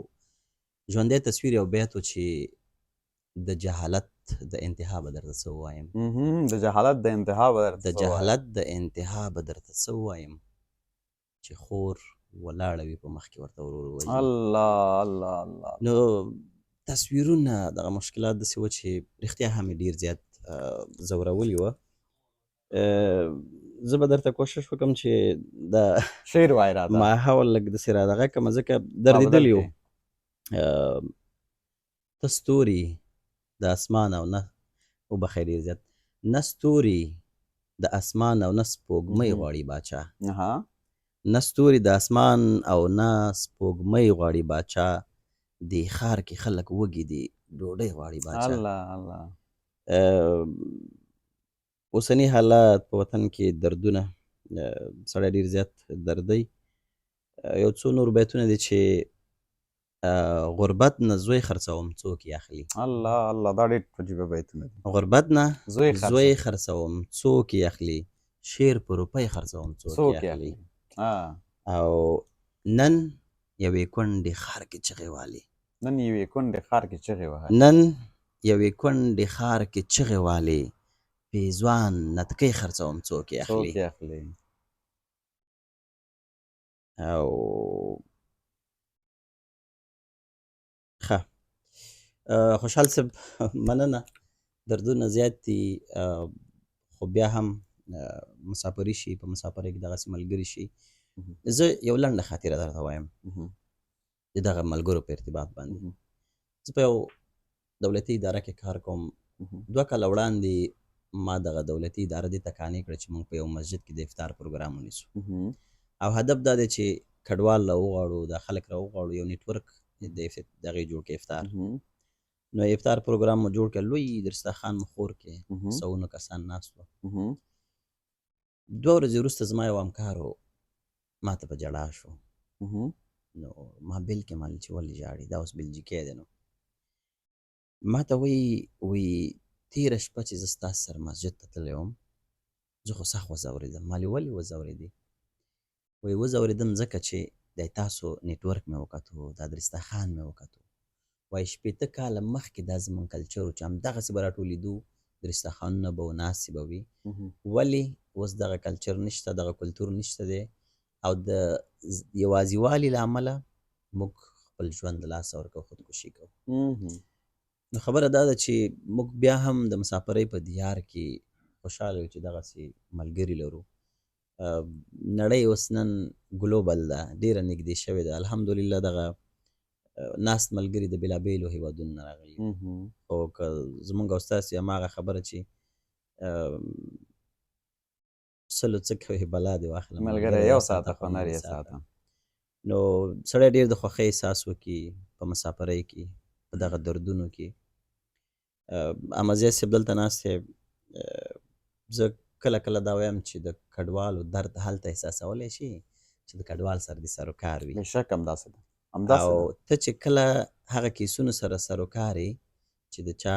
ژوندی تصویر یو بیت و چې د جهالت د انتها به درته څه ووایم. د جهالت د انتها به درته د جهالت د انتها به درته څه ووایم چې خور ولاړه وي په مخ کې ورته ورور ووژني. الله الله الله. نو تصویرونه دغه مشکلات داسې وه چې رښتیا هم یې ډېر زیات ځورولي وه. زه به درته کوشش وکړم چې دا شعر وایې راته، ماحول لږ داسې را دغه کړم، ځکه دردېدلی و. ته ستوري د اسمان او نه وبخښئ ډېر زیات، نه ستوري د اسمان او نه سپوږمۍ غواړي باچا، نه ستوري د اسمان او نه سپوږمۍ غواړي باچا، دې ښار کې خلک وږي دي ډوډۍ غواړي باچا. الله الله. اوسني حالات په وطن کې دردونه سړی ډېر زیات دردی. یو څو نور بیتونه دي چې غربت نه زوی خرڅوم څوک یې اخلي. الله الله، دا ډېر عجیبه بیتونه دي. غربت نه زوی خرڅوم څوک یې اخلي، شعر په روپۍ خرڅوم څوک یې اخلي. او نن یوې کونډې ښار کې چغې والي، نن یوې کونډې ښار کې چغې وهلې، نن یوې کونډې ښار کې چغې والي، پېزوان نتکۍ خرڅوم څوک یې اخلي. څوک یې اخلي. او ښه خوشحال صاحب مننه، دردونه زیات دي خو بیا هم مسافري شي، په مسافرۍ کې دغسې ملګري شي. زه یو لنډه خاطره درته وایم د دغه ملګرو په ارتباط باندې. زه په یو دولتي اداره کې کار کوم. 2 کاله وړاندې ما دغه دولتي اداره دې ته قانع کړه چې موږ په یو مسجد کې د افطار پروګرام ونیسو، او هدف دا دی چې کډوال راوغواړو، دا خلک راوغواړو، یو نیټورک د دغې جوړ کړي افطار. نو افطار پروګرام مو جوړ کړ، لوی درسترخوان مو خور کې سوونو کسان ناست وو. 2 ورځې وروسته زما یو همکار و، ما ته په ژړا شو. نو ما بل کې مال چې ولې ژاړي، دا اوس بلجیکی دی. نو ما ته وایي تېره شپه چې زه ستاسو سره مسجد ته تللی وم، زه خو سخت وځورېدم. ما ویل ولې وځورېدې؟ وایي وځورېدم ځکه چې د تاسو نیټورک مې وکتو، دا درسترخوان مې وکتو. وایي 60 کاله مخکې دا زموږ کلچر و چې همدغسې به راټولېدو، درسترخوانونه به و، ناستې به وي. ولې اوس دغه کلچر نشته، دغه کلتور نشته دی، او د یوازیوالي له امله موږ خپل ژوند له لاسه ورکوو، خودکشي کوو. نو خبره دا ده چې موږ بیا هم د مسافرۍ په دیار کې خوشحاله یو چې دغسې ملګري لرو. نړۍ اوس نن ګلوبل ده، ډېره نږدې شوې ده الحمدلله. دغه ناست ملګري د بېلابېلو هېوادونو نه راغلي، خو که زموږ او ستاسې هماغه خبره چې سلو څه کوې بلا دې واخله ملګری یو ساعته خو نر یې ساته. نو سړی ډېر د خوښۍ احساس وکړي په مسافرۍ کې، په دغه دردونو کې. احمدزی صاحب دلته ناست دی، زه کله کله دا وایم چې د کډوالو درد هلته احساسولی شي چې د کډوال سره دې سروکار وي. بېشکه همداسې ده، همداسې او ته چې کله هغه کیسونو سره سروکار یې چې د چا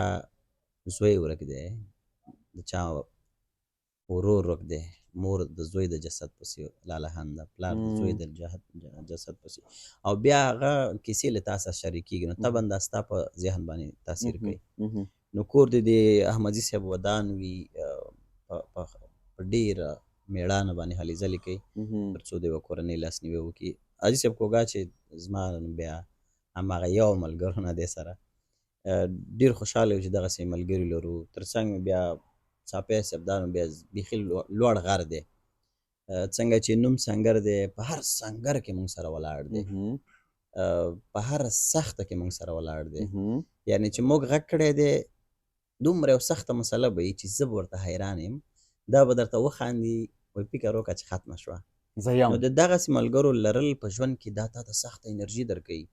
زوی ورک دی، د چا ورور ورک دی، مور د زوی د جسد پسې لالهنده، پلار د زوی د جسد پسې، او بیا هغه کیسې له تا سره شریکېږي، نو طبعا دا ستا په ذهن باندې تاثیر کوي. نو کور دې د احمدزي صاحب ودان وي، په ډېره مېړانه باندې هلې ځلې کوي تر څو د یوه کورنۍ لاسنیوی وکړي. حاجي صاحب کوګا چې زما بیا هماغه یو ملګرو نه دی سره ډېر خوشحاله یو چې دغسې ملګري لرو. تر څنګ مې بیا څاپی صاحب، دا نو بیا بیخي لوړ غر دی، څنګه چې نوم سنګر دی، په هر سنګر کې مونږ سره ولاړ دی، په هر سخته کې مونږ سره ولاړ دی. یعنی چې موږ غږ کړی دی، دومره یو سخته مسله به وي چې زه به ورته حیران یم، دا به درته وخاندي، وایي فکر وکړه چې ختمه شوه. زه یم. نو د دغسې ملګرو لرل په ژوند کې دا تا ته سخته انرژي درکوي.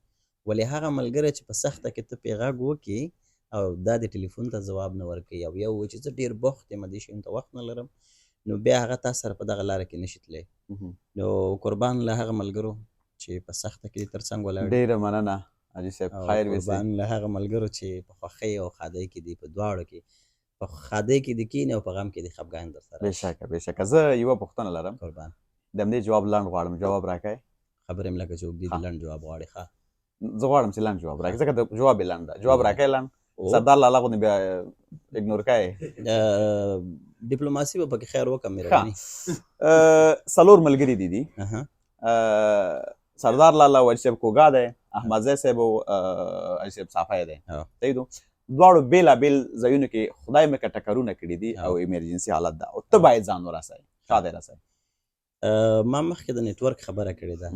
ولې هغه ملګری چې په سخته کې ته پرې غږ وکړې او دا د ټلیفون ته ځواب نه ورکوي او یو وایي چې زه ډېر بوخت یم، دې شیانو ته وخت نه لرم، نو بیا هغه تا سره په دغه لاره کې نشي تللی. نو قربان له هغه ملګرو چې په سخته کې تر څنګ ولاړ دي. ډېره مننه حاجي صاحب، خیر ویسې. قربان له هغه ملګرو چې په خوښۍ او ښادۍ کې دي، په دواړو کې، په ښادۍ کې دي کینې او په غم کې دي خفګان در سره. بېشکه بېشکه. زه یوه پوښتنه لرم. قربان. د همدې جواب لنډ غواړم، جواب راکړئ. خبرې مې لکه چې اوږدې دي، لنډ جواب غواړي. ښه زه غواړم چې لنډ جواب راکړې، ځکه د جواب یې لنډ ده. جواب راکړئ لنډ. سردار لالا غوندې بیا اګنور کوې. ډیپلوماسي به پکې خیر وکړم. مهرباني. څلور ملګري دي دي، سردار لالا، حاجي صاحب کوګا دی، احمدزی صاحب او حاجي صاحب صافی دی. صحیح دو دواړو بېلابېل ځایونو کې خدای مې که ټکرونه کړي دي او ایمرجنسي حالت ده، او ته باید ځان ورسوې، چا دی رسوي؟ ما مخکې د نتورک خبره کړې ده،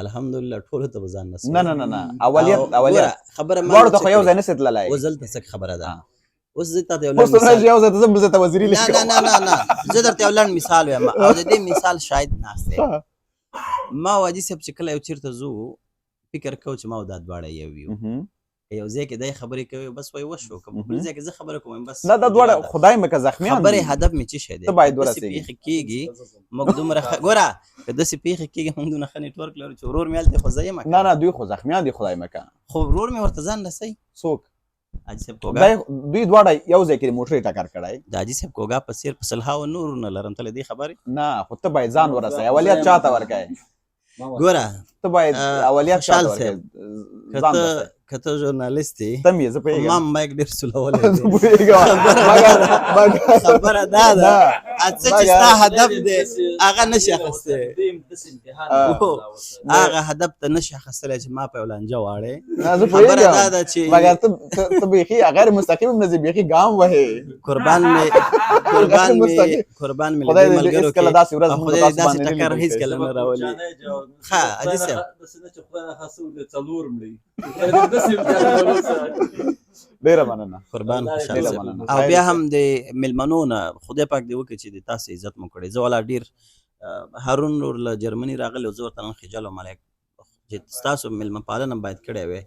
الحمدلله ټولو ته به ځان رسوم. نه نه نه نه، اولیت اولیت خبره ما دواړو ته خو یو ځای نه شې تللی. اوس دلته څه خبره ده، اوس زه تاته یو لنډ مثال، یو ځای ته ځم، بل ځای ته وزیري لیکم. نه نه نه نه، زه درته یو لنډ مثال وایم او د دې مثال شاید ناست دی. ما او حاجي صاحب چې کله یو چېرته ځو، فکر کوو چې ما او دا دواړه یو یو، یو ځای کې دی خبرې کوي بس وایي وشو، که بل ځای کې زه خبره کوم بس نه، دا دواړه خدای مې که زخمیان خبرې. هدف مې څه شی دی؟ ته باید داسې ورسېږې. پېښې کېږي موږ دومره ګوره که داسې پېښې کېږي موږ دومره ښه نېټورک لرو چې ورور مې هلته، خو زه یم. نه نه، دوی خو زخمیان دي، خدای مې که. خو ورور مې ورته ځان رسوي. څوک؟ حاجي صاحب کوګا. دوی دواړه یو ځای کې موټر ټکر کړی. د حاجي صاحب کوګا په څېر په سلهاوو نور نه لرم، ته له دې خبرې؟ نه، خو ته باید ځان ورسوې. اولیت چاته ورکوې؟ ګوره ته باید اولیت چاته ورکوې؟ ځان رسوې. که ته ژورنالیست یې، تم یې، زه پوهېږم. ما مایک ډېر سولولی زه پوهېږم، مګر خبره دا ده څه چې ستا هدف دی هغه نه شي اخیستی، هغه هدف ته نه شي اخیستلی چې ما په یو لانجه واړې. زه خبره دا ده چې مګر ته بیخي غیر مستقیم هم نه ځې، بیخي ګام وهې. قربان مې قربان مې قربان مې له خدای دې دې ملګرو هېڅکله کې داسې ورځ او موږ خدای تاسو دې داسې باندې نه ټکر لیدل هېڅکله نه راولي. ښه حاجي صاحب، داسې نه چې خدای نه خاصه څلور مړي. ډېره مننه. قربان خوشحال ډېره صاحب. مننه. او بیا هم د میلمنو نه خدای پاک دې وکړي چې د تاسو عزت مو کړی. زه ولا ډېر هارون ورور له جرمني راغلی او زه ورته نن خجل وم چې ستاسو میلمه پالنه باید کړی وی،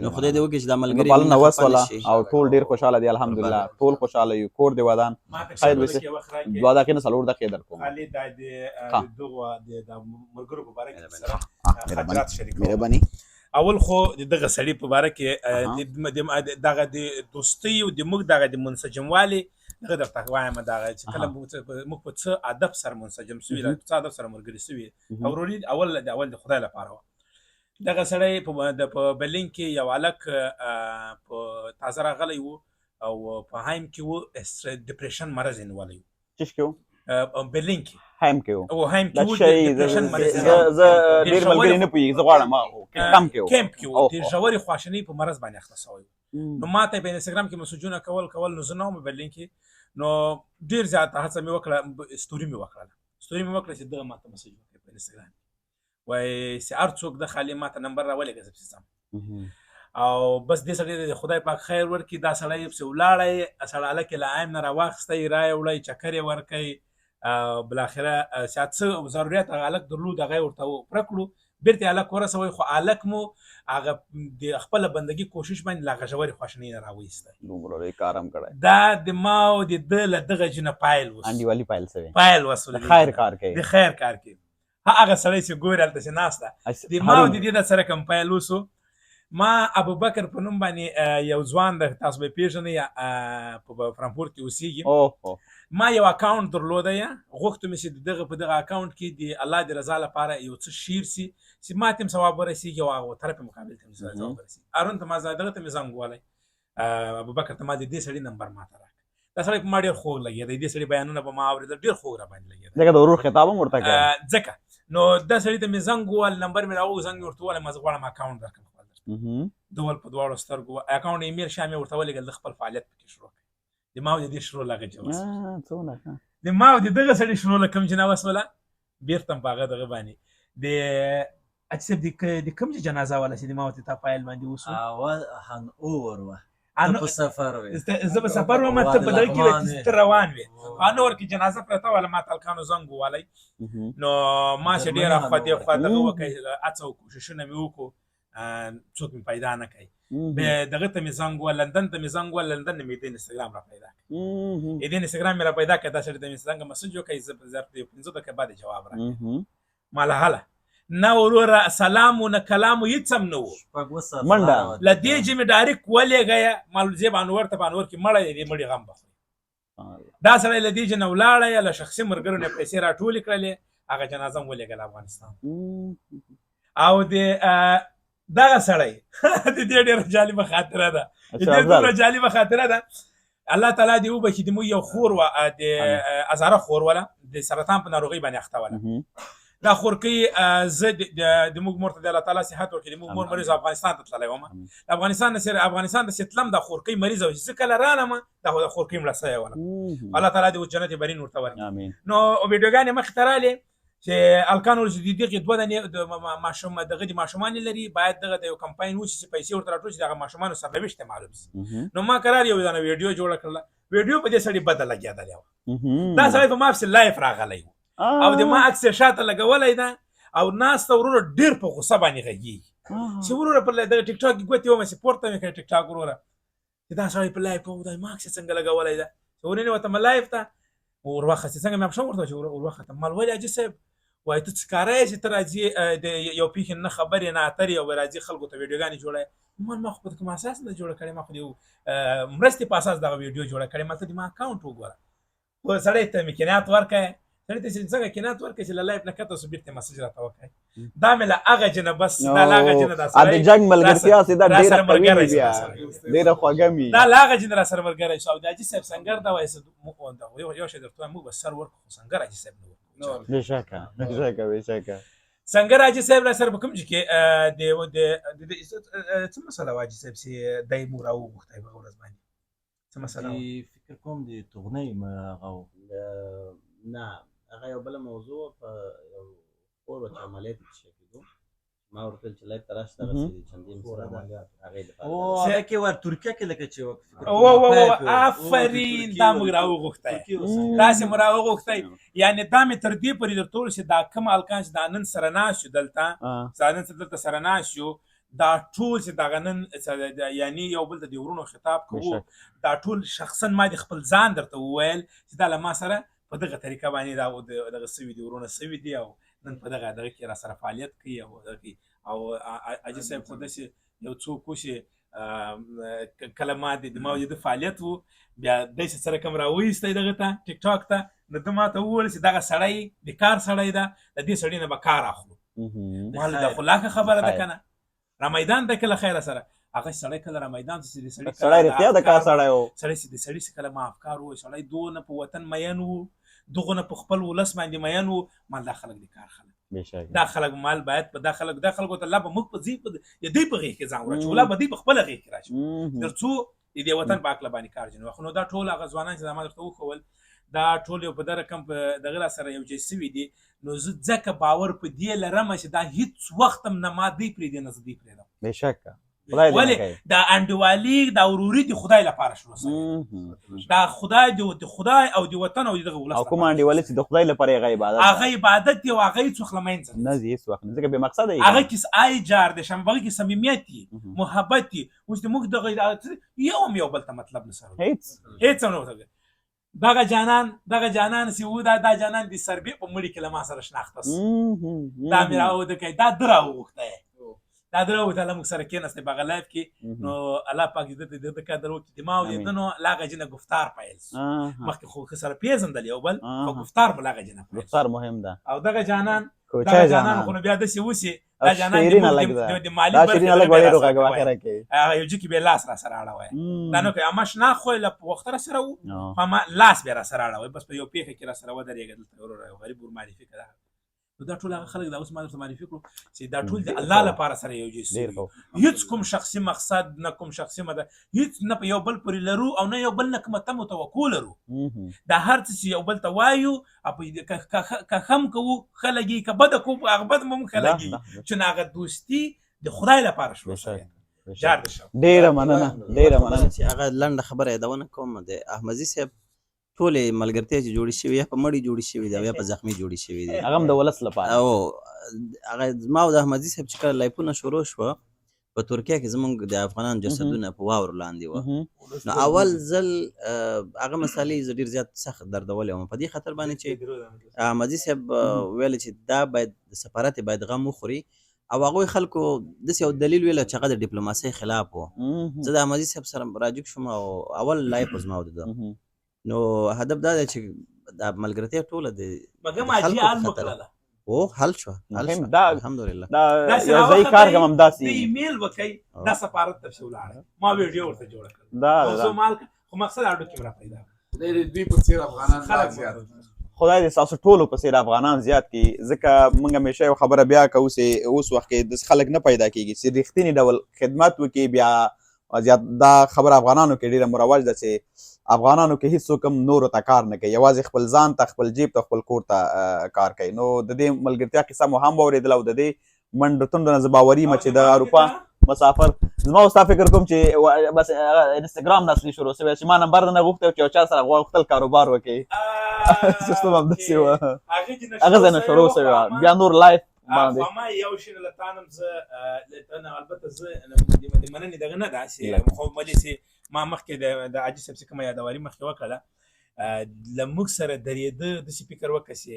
نو خدای دې وکړي چې دا ملګري پالنه مونږ خفه وسوله نه شي. او ټول ډېر خوشحاله دي، الحمدلله ټول خوشحاله یو. کور دې ودان، خیر وسې. 2 دقیقې نه 4 دقیقې در کوم. خالد، دا د دغو د ملګرو په باره کې سره خاطرات شریکوم. مهرباني. اول خو د دغه سړي په باره کې دغه د دوستۍ او د موږ دغه د منسجموالي دغه درته وایم، دغه چې کله موږ په څه ادب سره منسجم سوي، په څه ادب سره ملګري سوي. وروري اول د اول د خدای لپاره وه. دغه سړی په برلین کې یو هلک په تازه راغلی و او په هایم کې و، depression مرض یې نیولی و. چی کې و؟ برلین کې. هایم کې و. او هایم کې دا و، شی depression مرض یې زه زه د ډېر ملګري نه پوهېږي، زه غواړم کم کې و، کمپ کې و، د ژورې خواشینۍ په مرض باندې اخته شوی و. نو ما ته په انستګرام کې مسجونه کول، نو زه نه وم برلین کې، نو ډېر زیاته هڅه مې وکړه، ستوري مې وکړه ستوري مې وکړه چې دغه ما ته مسج وکړي په انستګرام، وایي چې هر څوک د خالي ما ته نمبر راولېږه، زه پسې ځم. او بس دې سړي ته خدای پاک خیر ورکړي. دا سړی پسې ولاړی، سړی هلک یې له عایم نه راواخیستی، را یې وړی، چکر یې ورکړی، بالاخره چې څه ضرورت هغه هلک درلود هغه یې ورته پوره کړو، بیرته یې هلک ورسوی. خو هلک مو هغه د خپله بندګي کوشش باندې له هغه ژورې خواشینۍ نه راوایستی. دومره لوی کار هم کړی. دا د ما او د ده له دغه جنه پیل وسو، انډیوالي پیل سوې، پیل وسو. د خیر کار کوي، د خیر کار کوي. هغه سړی چې ګوري هلته چې ناست ده، د ما او د دې د سره کوم پیل وسو. ما ابوبکر په نوم باندې یو ځوان ده، تاسو به یې پېژنئ، په فرانکفورت کې اوسېږي. ما یو اکاونټ درلوده یا غوښتو مې چې دغه په دغه اکاونټ کې د الله د رضا لپاره یو څه شیر سي چې ما ته هم ثواب ورسیږي او هغه طرف مقابل ته هم ثواب ورسیږي. ارون ته ما دغه ته مې زنګ وولی، ابوبکر ته ما د دې سړي نمبر ما ته راکړ. دا سړی په ما ډېر خوږ لګېده، دې سړي بیانونه به ما اورېدل، ډېر خوږ را باندې لګېده، ځکه د ورور خطاب هم ورته کوي. ځکه نو دا سړي ته مې زنګ ووهل، نمبر مې راوغوښت، زنګ مې ورته ووهل، ما زه غواړم اکاونټ درکړم خپل درته. ده ول په دواړو سترګو اکاونټ ایمیل شا مې ورته ولېږل، ده خپل فعالیت پکې شروع کړ. د ما او د دې شروع لغه چې وسوله، څونه ښه د ما او د دغه سړي شروع له کوم چې نه وسوله، بېرته هم په هغه دغه باندې د اچ صاحب د کوم چې جنازه والا چې د ما او تا فایل باندې وسو، اول هن اور وه، ته په سفر وې، زه په سفر وم، ته په دغه کې وې، ته روان وې. انور کې جنازه پرته وله، ما تلکانو زنګ ووالی، نو ما چې ډېره خوا دې خوا دغه وکړ، هڅه او کوششونه مې وکړو، څوک مې پیدا نه کړي. بیا دغه ته مې زنګ ووهل، لندن ته مې زنګ ووهل، لندن نه مې د انستګرام را پیدا کړ، د انستګرام مې را پیدا کړ، دا سړي ته مې څنګه مسج وکړ، زه په ظرف یو 5 دقیقې بعد جواب راکړ. ما له هله نه وروره سلام و نه کلام و هېڅ هم نه و، منډه له دې چې مې ډایرکټ ولېږی، ما زه به انور ته په انور کې مړی دی، دې مړي غم به خوري. دا سړی له دې چې نه ولاړی، له شخصي ملګرو نه پیسې راټولې کړلې، هغه جنازه هم ولېږله افغانستان. او د دغه سړی د دې ډېره جالبه خاطره ده، د دې دومره جالبه خاطره ده، الله تعالی دې وبخښي. د موږ یو خور وه، د هزاره خور وله، د سرطان په ناروغۍ باندې اخته وله. دا خورکۍ زه د موږ مور ته د الله تعالی صحت ورکړي، د موږ مور مریض افغانستان ته تللی وم، افغانستان نه افغانستان ته چې تلم دا خورکۍ مریضه وه، چې زه کله رالم دا خو د خورکۍ مړه سوې وله. الله تعالی دې جنت برین ورته ورکړي. نو ویډیوګانې مخې ته رالې چې الکان ورته د دغې دوه دانې د ماشوم دغه د ماشومان لري، باید دغه د یو کمپاین وشي چې پیسې ورته راټول شي، دغه ماشومانو سرنوشت ته معلوم شي. نو ما قرار یو دانه ویډیو جوړه کړله، ویډیو په دې سړي بده لګېدلې وه. دا سړی په ما پسې live راغلی و او د ما عکس یې شاته لګولی ده او ناسته وروره ډېر په غوسه باندې غږېږي چې وروره په دغه ټیک ټاک کې ګوتې ومه چې پورته مې کړې ټیک ټاک وروره، چې دا سړی په live کوم دا ما عکس یې څنګه لګولی ده، چې ورننوتم live ته وروخه چې څنګه مې اپشن ورته چې وروخته مال ولې حاجي صاحب وایي ته څه کاره یې چې ته راځي د یو پېښې نه خبرې نه اترې او راځي خلکو ته ویډیوګانې جوړوې. مال ما خو په کوم اساس نه جوړه کړې، ما خو د یو مرستې په اساس دغه ویډیو جوړه کړې، ما ته د ما اکاونټ وګوره. خو سړی ته مې قناعت ورکړی، سړی ته چې څنګه قناعت ورکړي چې له live نه کښته سو بېرته مسج راته وکړي. دا مې له هغه جنه بس دا له هغه جنه دا سړی د جنګ ملګرتیا سي دا ډېره قوي وي، بیا ډېره خوږه وي. دا له هغه جنه را سره ملګری شو. او د حاجي صاحب سنګر دا وایي یو شی درته وایم، موږ به سر ورکړو خو سنګر حاجي صاحب نه ورکوو. بېشکه بېشکه بېشکه سنګر حاجي صاحب را سره په کوم ځای کې د د څه مسله وه حاجي صاحب چې دی موږ راوغوښتی په هغه ورځ باندې؟ څه مسله وه؟ فکر کوم د توغنۍ هغه و. نه هغه یو بله موضوع په یو خور وه چې عملیات یې پکې کېدو، ما ورته ویل چې live ته راشه دغسې چندې مسله ده هغې دپاره. او هغه کې ور ترکیه کې لکه چې او او او آفرین، دا موږ راوغوښتی، داسې مو راوغوښتی. یعنې دا مې تر دې پورې درته وویل چې دا کوم هلکان چې دا نن سره ناست یو دلته، دا نن سره دلته سره ناست یو، دا ټول چې دغه نن یعنی یو بل ته د ورونو خطاب کوو، دا ټول شخصا ما د خپل ځان درته وویل چې دا له ما سره په دغه طریقه باندې دا دغه سوي دي، ورونه سوي دي او نن په دغه دغه کې را سره فعالیت کوي او دغه کوي. او حاجي صاحب خو داسې یو څوک و چې کله ما د ما د فعالیت و، بیا داسې څه رقم راوایستی دغه ته ټیک ټاک ته، نو ده ما ته وویل چې دغه سړی د کار سړی ده، د دې سړي نه به کار اخلو. مال دا خو لا ښه خبره ده که نه، را میدان ته کله خیره سره هغه سړی کله را میدان ته چې د سړي سړی رښتیا د کار سړی و، سړی چې د سړي څخه کله ما افکار و، سړی دونه په وطن مین و، دغونه په خپل ولس باندې مین و، مال دا خلک د کار خلک، دا خلک مال باید په دا خلک دا خلکو ته لا به موږ په ځای په دوی په غېږ کې ځان وراچو، لا به دوی په خپله غېږ کې راچو تر څو د دې وطن په هکله باندې کار جنو. خو نو دا ټول هغه ځوانان چې ما درته وښول دا ټول یو په دغه رقم په دغه را سره یو ځای سوي دي. نو زه ځکه باور په دې لرم چې دا هیڅ وخت هم نه ما دوی پرېږدي نه زه دوی پرېږدم. بېشکه خدای دې ولې دا انډیوالي دا وروري د خدای لپاره شروع سوې، دا خدای د خدای او د وطن او د دغه ولس او کومه انډیوالي چې د خدای لپاره هغه عبادت هغه عبادت دی او هغه هیڅ وخت له منځه نه ځي، هیڅ وخت نه، ځکه بې مقصده یې. هغه کې آی جار دی شم، هغه کې صمیمیت دی، محبت دی. اوس د موږ دغه یو هم یو بل ته مطلب نه سره هیڅ هیڅ هم نه ورته. دغه جانان دغه جانان چې و دا دا جانان د سربې په مړي کې له ما سره شناخته سو، دا مې راوده کوي، دا ده راوغوښتی، دا دا درو ته موږ سره کېناسته په غلایف کې، نو الله پاک دې د د قدر وکړي. د ما او د نو لاغه جنه گفتار پیل مخکې خو سره پیژندل یو بل، خو گفتار مو لاغه جنه پیل. گفتار مهم ده. او دغه جانان، دغه جانان خو بیا داسې وسي، دا جانان د مالی برخې شیرین لږ وړې روغه واخره کې هغه یو جکی به لاس را سره اړوي. دا نو که اما شنا خو له وخت را سره وو، اما لاس به را سره اړوي، بس په یو پیښه کې را سره ودرېږي. دلته وروره یو غریب ور معرفي کړه. نو دا ټول هغه خلک دا اوس ما درته معرفي کړو چې دا ټول د الله لپاره سره یو ځای شوي، هیڅ کوم شخصي مقصد نه، کوم شخصي مده هیڅ نه په یو بل پورې لرو او نه یو بل نه کومه تمه توقع لرو. دا هر څه چې یو بل ته وایو، که ښه هم کوو ښه لګي، که بده کوو هغه بد هم ښه لګي، چې هغه دوستي د خدای لپاره شروع شوې. جار دې شم. ډېره مننه، ډېره مننه. چې هغه لنډه خبره یادونه کوم، د احمدزي صاحب ټولې ملګرتیا چې جوړې شوې، یا په مړي جوړې شوې دي او یا په زخمي جوړې شوې دي، هغه هم د ولس لپاره. او هغه زما او د احمدزي صاحب چې کله لایفونه شروع شوه په ترکیه کې، زمونږ د افغانانو جسدونه په واورو لاندې وه، نو اول ځل هغه مسالې زه ډېر زیات سخت دردولی وم، په دې خاطر باندې چې احمدزي صاحب ویل چې دا باید د سفارت باید غم وخوري، او هغوی خلکو داسې یو دلیل ویل چې هغه د ډیپلوماسۍ خلاف و. زه د احمدزي صاحب سره راجګ شوم او اول لایف زما او د ده، نو هدف دا دی چې دا ملګرتیا ټوله د مګم حاجي حل وکړله. او حل شو، حل شو، دا الحمدلله. دا یو ځای کار کوم، داسې ایمیل وکړئ دا سفارت ته ولاړ، ما ویډیو ورته جوړه کړه، دا موضوع مال خو مقصد اډو کې را پیدا دوی په څیر افغانان لا زیات. خدای دې تاسو ټولو په څیر افغانان زیات کړي، ځکه موږ همیشه یو خبره بیا کوو چې اوس وخت کې داسې خلک نه پیدا کیږي چې رښتیني ډول خدمت وکړي. بیا زیات دا خبره افغانانو کې ډیره مروج ده چې افغانانو کې هیڅوک هم نورو ته کار نه کوي، یوازې خپل ځان ته، خپل جیب ته، خپل کور ته کار کوي. نو د دې ملګرتیا قصه مو هم واورېدله او د دې منډو تندو نه زه باوري یم چې د اروپا مسافر زما او ستا فکر کوم چې بس انستګرام نه اصلي شروع شوی چې ما نمبر نه غوښتی چې یو چا سره غوښتل کاروبار وکړي، سیستم همداسې وه، هغه ځای نه شروع شوی وه، بیا نور لایف باندې. ما یو شی له تانم زه البته زه د مننې دغه نه ده چې خو ملي چې ما مخکې د حاجي صاحب څخه کومه یادواري مخکې وکړه، له موږ سره درېده، داسې فکر وکړه چې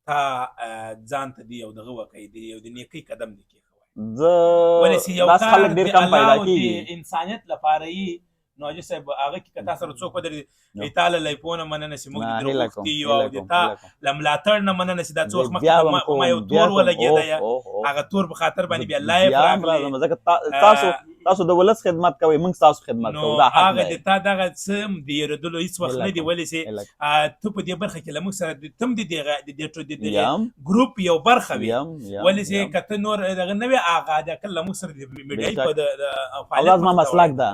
تا ځان ته دی یو دغه وکړي، دی یو د نیکۍ قدم دی کېښوی. زه ولې چې یو داسې کار خلک ډېر د کم الله پیدا او د کېږي انسانیت لپاره یي. نو حاجي صاحب هغه کې که تا سره څوک ودرېږي، تا له لایفونه مننه چې موږ نه، دې هیله کوم، درغوښتي یو، هیله او د کوم، تا هیله کوم. له ملاتړ نه مننه چې دا څو وخت زه بیا مخکې هم ما یو کوم، بیا تور کوم. ولګېدی، اوه، اوه، اوه. هغه تور په خاطر باندې بیا لایف بیا هم راغلی. راځم، ځکه تاسو د ولس خدمت کوئ، موږ تاسو خدمت نو کوو، دا حق هغه دی. د تا دغه څه هم د هېرېدلو هېڅ وخت هیله نه دی. کوم، ولې چې هیله کوم. ته په دې برخه کې له موږ سره ته هم د دې د دغه یم ګروپ یو برخه وې. یم یم ولې چې یم. که ته نور دغه نه وې، هغه د کله له موږ سره د میډیایي بېشک. په د او دا فعالیت زما مخ ته مسلک وړی. ده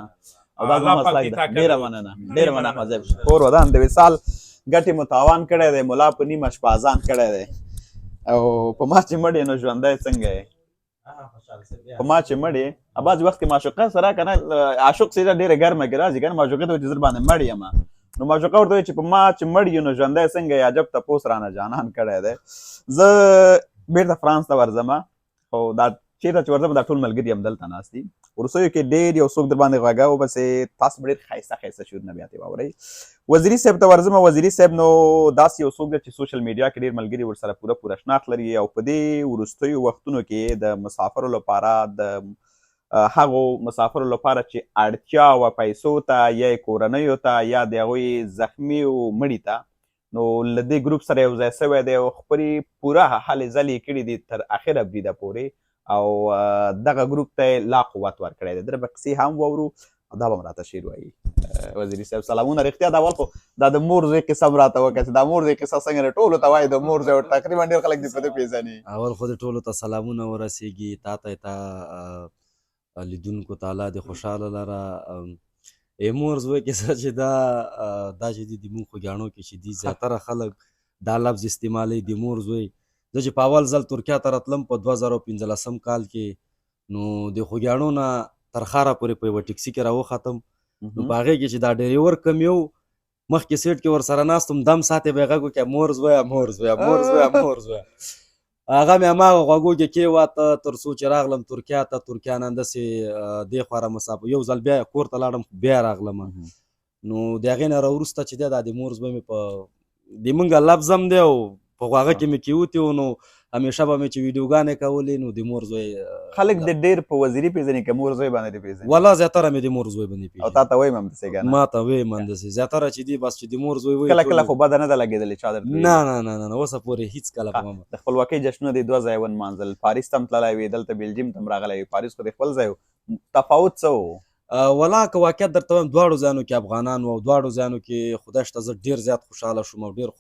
او دا زما الله پاک مسلک دې ده. تا قدر ډېره وکړي. مننه، ډېره ډېره مننه مننه. احمد صاحب. کور ودان. د وصال ګټې مو تاوان کړی دی، ملا په نیمه شپه اذان کړی دی، او په ما چې مړ یې نو ژوندی څنګه یې؟ په ما چې مړ یې، بعضې وخت کې معشوقه سره که نه، عاشق څېره ډېره ګرمه کې راځي که نه، معشوقې ته وایي چې زه باندې مړ یم، نو معشوقه ورته وایي چې په ما چې مړ یو نو ژوندی څنګه یې؟ عجب تپوس رانه جانان کړی دی. زه بېرته فرانس ته ورځم، خو دا چېرته چې ورځم دا ټول ملګري هم دلته ناست دي. وروستیو کې ډېر یو څوک در باندې غږه وبسې، تاسو به ډېر ښایسته ښایسته شعرونه بیا ترې واورئ. وزیري صاحب ته ورځم. وزیري صاحب نو داسې یو څوک دی چې سوشل میډیا کې ډېر ملګري ورسره پوره پوره شناخت لري، او په دې وروستیو وختونو کې د مسافرو لپاره، د هغو مسافرو لپاره چې اړتیا وه پیسو ته، یا یې کورنیو ته، یا د هغوی زخمي او مړي ته، نو له دې ګروپ سره یو ځای سوی دی او خپلې پوره هلې ځلې یې کړي دي تر اخره بریده پورې، او دغه ګروپ ته یې لا قوت ورکړی دی. درې به قصې هم واورو او دا به هم راته شعر وایي. وزیري صاحب سلامونه. رښتیا دا اول خو دا د مور زوی قصه هم راته وکړه چې دا مور زوی قصه څنګه ده، ټولو ته وایي د مور زوی، تقریبا ډېر خلک دې په ده پېژني. اول خو دې ټولو ته سلامونه ورسېږي، تا ته تا لیدونکو ته الله دې خوشحاله لره. ای مور زوی کیسه چې دا دا چې دي د مونږ خوږیاڼو کې چې دي زیاتره خلک دا لفظ استعمالوي د مور زوی. زه چې په اول ځل ترکیا ته راتلم په 2015 کال کې، نو د خوږیاڼو نه تر ښاره پورې په یوه ټیکسي کې راوختم، نو په هغې کې چې دا ډریور کوم یو مخکې سیټ کې ورسره ناست وم، دم ساعت یې به یې غږ وکړ، مور زویه مور زویه مور زویه مور زویه. هغه مې هماغه غوږو کې کېواته تر څو چې راغلم ترکیا ته. ترکیا نه همداسې دې خوا را مسافر یو ځل بیا کور ته لاړم، بیا راغلم. نو د هغې نه راوروسته چې دی دا د مور زوی مې په د مونږ لفظ هم دی او په غوږه کې مې کېوتی و. نو همیشه به مې چې ویډیوګانې کولې نو د مور زوی. خلک د ډیر په وزیري پیژني که مور زوی باندې پیژني؟ ولا زیاتره مې د مور زوی باندې پیژني. او تا ته وایم همداسې که نه؟ ما ته وایم همداسې زیاتره چې دي، بس چې د مور زوی وایي. کله کله خو بده نه ده لګېدلې چا درته؟ نه نه نه نه، اوسه پورې هیڅ کله په ما. د خپلواکۍ جشنونه دې دوه ځایه ونمانځل، پاریس ته هم تللی وې، دلته بلجیم ته هم راغلی وې. پاریس خو دې خپل ځای و، تفاوت څه و؟ ولا که واقعیت درته وایم، دواړو ځایونو کې افغانان وو او دواړو ځایونو کې خدای شته زه ډېر زیات خوشحاله شوم او ډېر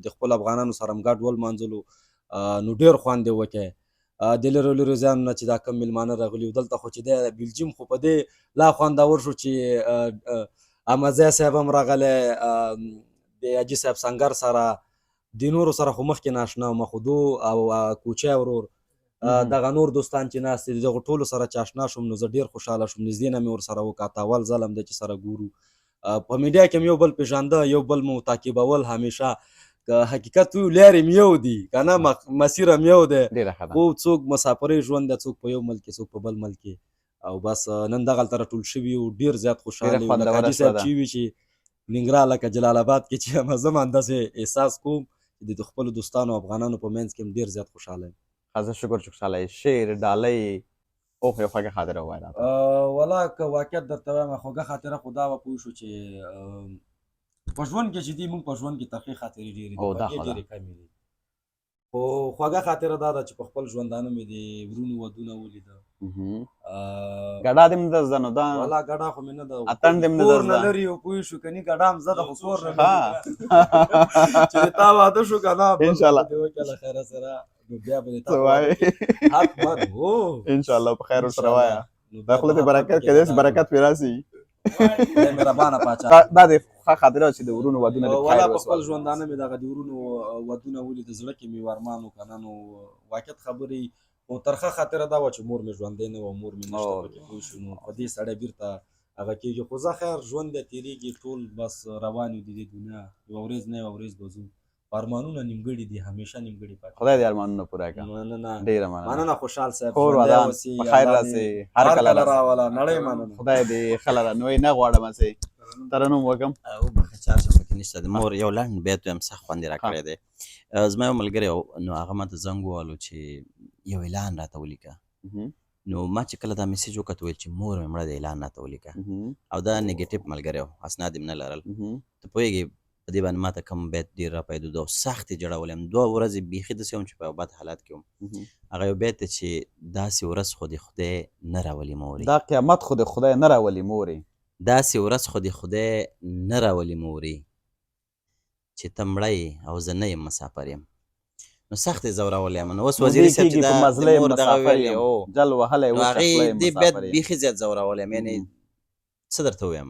د خپلو افغانانو سره هم ګډ ولمانځلو، نو ډېر خوند یې وکړ. د لرو لرو ځایونو نه چې دا کوم مېلمانه راغلي وو دلته، خو چې دی بلجیم خو په دې لا خوندور شو چې احمدزی صاحب هم راغلی، د حاجي صاحب سنګر سره، د نورو سره خو مخکې نااشنا وم، خو دو او کوچی ورور، دغه نور دوستان چې ناست دي، دغو ټولو سره چې آشنا شوم نو زه ډېر خوشحاله شوم. نږدې نه مې ورسره وکاته، اول ځل هم دی چې سره ګورو. په میډیا کې هم یو بل پېژانده، یو بل مو تعقیبول همیشه. که حقیقت ویو لارې هم یو دي که نه، مسیر هم یو دی، خو څوک مسافرۍ ژوند دی، څوک په یو ملک کې، څوک په بل ملک کې، او بس نن دغلته راټول شوي یو، ډېر زیات خوشحاله یو. لکه حاجي صاحب چې وي چې ننګرهار لکه جلال اباد کې چې یم، زه هم همداسې احساس کوم چې د خپلو دوستانو افغانانو په منځ کې هم ډېر زیات خوشحاله یم. ښه شکر چې خوشحاله یې. شعر ډالۍ او یو خوږه خاطره ووایه راته. ولا که واقعیت درته وایم، خوږه خاطره خو دا وه پوه شو چې په ژوند کې چې دي، موږ په ژوند کې ترخې خاطرې ډېرې دي، خوږې ډېرې کمې دي، خو خوږه خاطره دا ده چې په خپل ژوندانه مې د ورونو ودونه ولیده. ګډا دې نه ده زده؟ نو دا ولا ګډا خو مې نه ده، اتڼ دې نه ده کور نه لري او پوه شو کني ګډا هم زده ده، خو کور نه لري. چې تا واده شو که نه انشاءالله دې وکړه له خیره سره، نو بیا به دې تا وایې حتما هو انشاءالله په خیر ورسره وایه. دا خوله دې برکت که داسې برکت پرې راسي. مهربانه پاچا. دا د ښه خاطره چې د ورونو ودونه دې په ولا په خپل ژوندانه مې دغه د ورونو ودونه ولید، زړه کې مې ارمان و که نه، نو واقعیت خبرې. خو ترخه خاطره دا وه چې مور مې ژوندی نه وه، مور مې نشته پکې پوه شو، نو په دې سړی بیرته هغه کېږي. خو زه خیر ژوند دی تېرېږي، ټول بس روان یو د دې دنیا، یوه ورځ نه یوه ورځ به ځو. ارمانونه نیمګړي دي، همیشه نیمګړي پاتې. خدای دې ارمانونه پوره کړه. مننه، ډیره مننه. مننه خوشحال صاحب، کور ودان، په خیر راسې، هر کله راوله نړۍ. مننه، خدای دې ښه لره. نو یې نه غواړم چې ترنم وکم. وبخښه چارج پکې نشته. د مور یو لنډ بیت وایم، سخت خوند یې راکړی دی. زما یو ملګری و، نو هغه ماته زنګ ووهلو چې یو اعلان راته ولیکه. نو ما چې کله دا میسج وکړ، ویل چې مور مې مړه ده، اعلان راته ولیکه. او دا نیګیټیو ملګری و، اسناد یې نه لرل، ته پوهېږې په دې باندې ماته کوم بیت ډېر را پیدو او سخت یې ژړولی یم. 2 ورځې بیخي داسې وم چې په یو بد حالت کې وم. هغه یو بیت دی چې داسې ورځ خو دې خدای نه راولي مورې، دا قیامت خو دې خدای نه راولي مورې، داسې ورځ خو دې خدای نه راولي مورې چې ته مړه یې او زه نه یم مسافر یم. نو سخت یې ځورولی یم. نو اوس وزیري صاحب چې دا د مور دغه ویلې، جل وهلی نو هغې دې بیت بیخي زیات ځورولی یم. یعنې څه درته ووایم،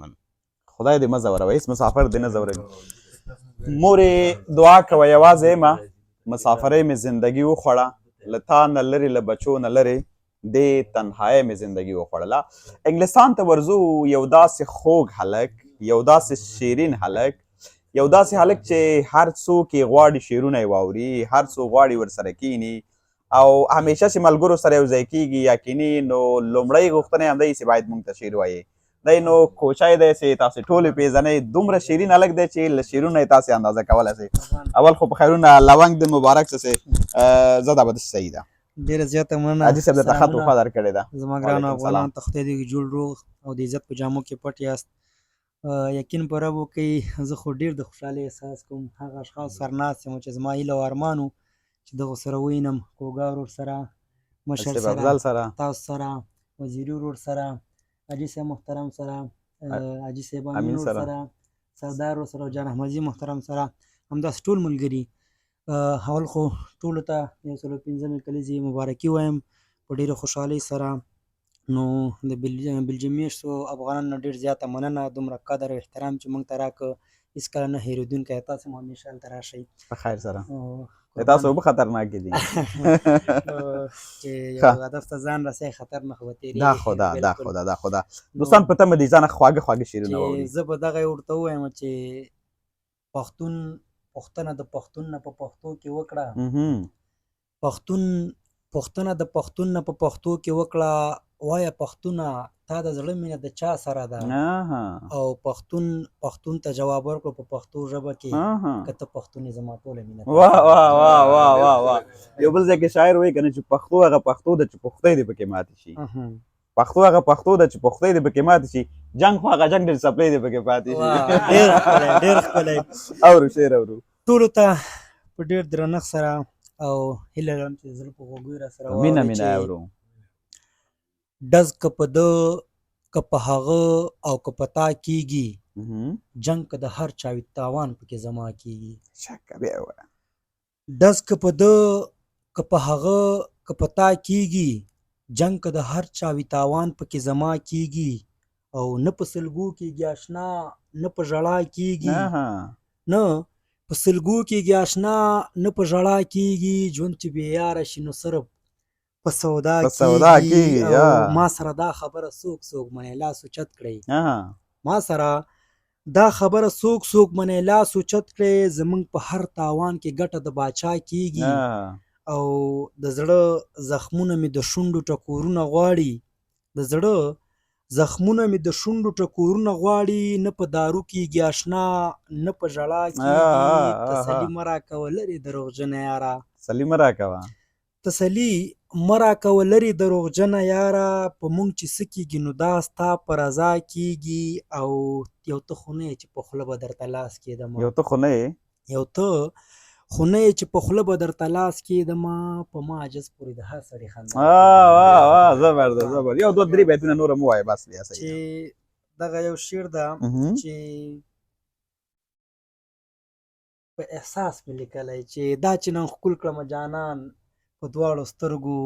خدای دې مه ځوروه، هېڅ مسافر دې نه ځوروي. مورې دعا کوه یوازې ما مسافرۍ مې زندګي وخوړه، له تا نه لرې له بچو نه لرې دې تنهایۍ مې زندګي وخوړله. انګلستان ته ورځو، یو داسې خوږ هلک، یو داسې شیرین هلک، یو داسې هلک چې هر څوک یې غواړي شعرونه یې واوري، هر څوک غواړي ورسره کیني، او همیشه چې ملګرو سره یو ځای کیږي یا کیني نو لومړۍ غوښتنه یې همدا چې باید موږ ته شعر وایي. دی نو کوچی دی چې تاسې ټول یې پېژنئ، دومره شیرین هلک دی چې له شعرونو یې تاسې اندازه کولی شئ. اول خو په خیرونه لونګ دې مبارک شه چې زه دا به داسې صحیح ده. ډېره زیاته مننه حاجي صاحب درته ښه تحفه درکړې ده. زما ګرانو افغانانو ته خدای دې جوړ روغ او د عزت په جامو کې پټ یاست. یقین په رب وکړئ زه خو ډېر د خوشحالۍ احساس کوم، هغه اشخاص سره ناست یم چې زما هیله او ارمان و چې دغو سره ووینم، کوږه ورور سره، مشر سره، تاسو سره، وزیري ورور سره، حاجي صاحب محترم سره، حاجي صاحب امین ورور سره، سردار ورور سره او جان احمدزي محترم سره، همداسې ټول ملګري. اول خو ټولو ته 105مې کلیزې مبارکي وایم په ډېرې خوشحالۍ سره. نو د بلجیم میشتو افغانانو نه ډېر زیاته مننه، دومره قدر او احترام چې موږ ته راکړ هېڅکله نه هېرېدونکی. تاسو هم همیشه هلته راشئ په خیر سره. تاسو اوبه خطرناکې دي چې یو هدف ته ځان رسوي، خطر نه خو به تېرېږي. دا خدا دا خدا دا خدا دوستان په تمه دي ځانه خواږه خواږه شعرونه واوري. زه به دغه ورته ووایم چې پښتون پوښتنه د پښتون نه په پښتو کې وکړه، پښتون پوښتنه د پښتون نه په پښتو کې وکړه، وایه پښتونه تا د زړه مینه د چا سره ده او پښتون پښتون ته جواب ورکړو په پښتو ژبه کې که ته پښتون یې زما ټوله مینه واه واه واه واه واه واه. یو بل ځای کې شاعر وایي کنه چې پښتو هغه پښتو ده چې پښتۍ دې پکې ماتې شي، پښتو هغه پښتو ده چې پښتۍ دې پکې ماتې شي، جنګ خو هغه جنګ دی چې څپلۍ دې پکې پاتې شي. ډېر ښکلی، ډېر ښکلی. اورو شعر اورو. ټولو ته په ډېر درنښت سره او هیله لرم چې زړه په غوږو را سره واورئ. مینه مینه اورو. ډز که په ده که په هغه او که په تا کیږي، جنګ که د هر چا وي تاوان پکې زما کیږي. شکه بیا ووایه. ډز که په ده که په هغه که په تا کیږي، جنګ که د هر چا وي تاوان پکې زما کیږي. او نه په سلګو کیږي اشنا نه په ژړا کیږي، نه په سلګو کیږي اشنا نه په ژړا کیږي. ژوند چې بې یاره شي نو صرف په سودا په سودا کیږي. او ما سره دا خبره څوک څوک مني لاس اوچت کړئ، ما سره دا خبره څوک څوک مني لاس اوچت کړئ. زمونږ په هر تاوان کې ګټه د باچا کیږي. او د زړه زخمونه مې د شونډو ټکورونه غواړي، د زړه زخمونه مې د شونډو ټکورونه غواړي. نه په دارو کیږي اشنا نه په ژړا کیږي. تسلي مه راکوه لرې دروغجنه یاره، تسلي مه راکوه، تسلي مه راکوه لرې دروغجنه یاره. په مونږ چې څه کیږي نو دا ستا په رضا کیږي. او یو ته خو نه یې چې په خوله به درته لاس کېدم، یو ته خو نه یې، یو ته خو نه یې چې په خوله به درته لاس کېدم. په ما عاجز پورې د هر سړي خندا. واه واه واه، زبردست زبردست. یو دوه درې بیتونه نور هم ووایه بس بیا صحیح چې دغه یو شعر ده چې په احساس مې لیکلی چې دا چې نن ښکل کړم جانان په دواړو سترګو،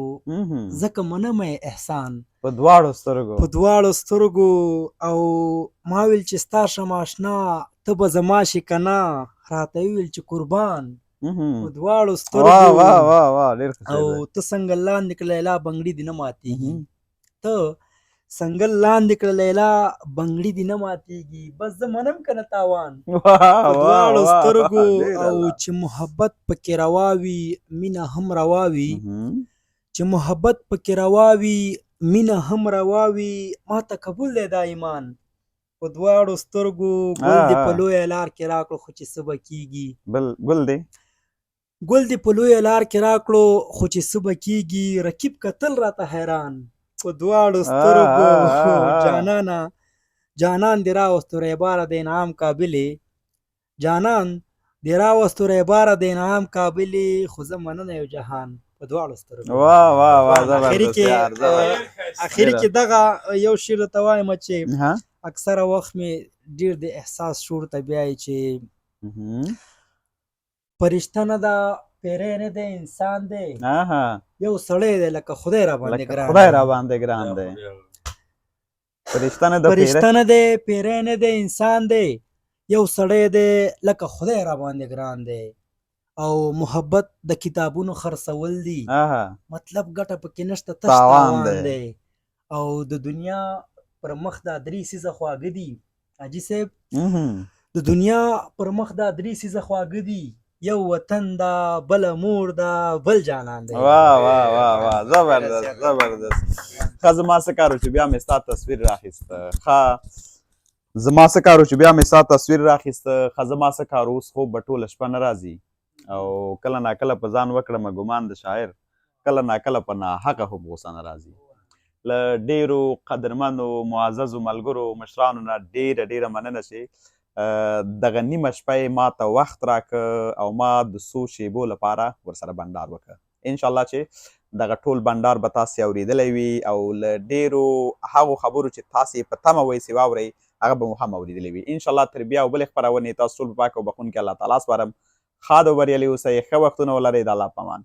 ځکه منم یې احسان په دواړو سترګو، په دواړو سترګو. او ما ویل چې ستا شم آشنا ته به زما شې که نه، راته یې وویل چې قربان په دواړو سترګو. واه واه واه واه، ډېر ښه. او ته څنګه لاندې کړه لیلا بنګړي دې نه ماتېږي، ته څنګل لاندې کړه لیلا بنګړي دې نه ماتېږي. بس زه منم که نه تاوان په دواړو سترګو. او چې محبت پکې روا وي مینه هم روا وي، چې محبت پکې روا وي مینه هم روا وي. ما ته قبول دی دا ایمان په دواړو سترګو. ګل دې په لویه لار کې راکړو خو چې څه به کېږي، بل ګل دې ګل دې په لویه لار کې راکړو خو چې څه به کېږي. رقیب کتل راته حیران په دواړو سترګو. جانانه جانان دې راوستو ریباره د انعام قابلې، جانان دې راوستو ریباره د انعام قابلې. خو زه مننه یو جهان په دواړو سترګو. واه واه واه، زبردست یار، اخري کې دغه یو شعر ته وایم چې اکثره وخت مې ډېر د احساس شعور ته بیایي چې فرشته نه ده پیری نه دی انسان دی، یو سړی دی لکه خدای را باندې ګران، خدای را باندې ګران دی. فرشته نه ده، فرشته نه دی پیری نه دی انسان دی، یو سړی دی لکه خدای را باندې ګران دی. او محبت د کتابونو خرڅول دي، مطلب ګټه پکې نشته تش تاوان دی. او د دنیا پر مخ دا درې څیزه خواږه دي حاجي صاحب، د دنیا پر مخ دا درې څیزه خواږه دي، یو وطن ده بله مور ده بل جانان دی. واه واه واه واه، زبردست زبردست. ښه زما څه کار و چې بیا مې ستا تصویر راخیسته، ښه زما څه کار و چې بیا مې ستا تصویر راخیسته، ښه زما څه کار اوس خوب به ټوله شپه نه راځي. او کله ناکله په ځان وکړمه ګمان د شاعر، کله ناکله په ناحقه هم غوسه نه راځي. له ډېرو قدرمنو معززو ملګرو مشرانو نه ډېره ډېره مننه چې دغه نیمه شپه یې ما ته وخت راکه او ما د څو شیبو لپاره ورسره بنډار وکړ. انشاءالله چې دغه ټول بنډار به تاسې اورېدلی وي او له ډېرو هغو خبرو چې تاسې یې په تمه وئ چې واورئ هغه به مو هم اورېدلی وي. انشاءالله تر بیا او بلې خپرونې تاسو ټول په پاک او بخښونکي الله تعالی سپارم. ښاد او بریالي اوسئ، ښه وختونه ولرئ، د الله په امان.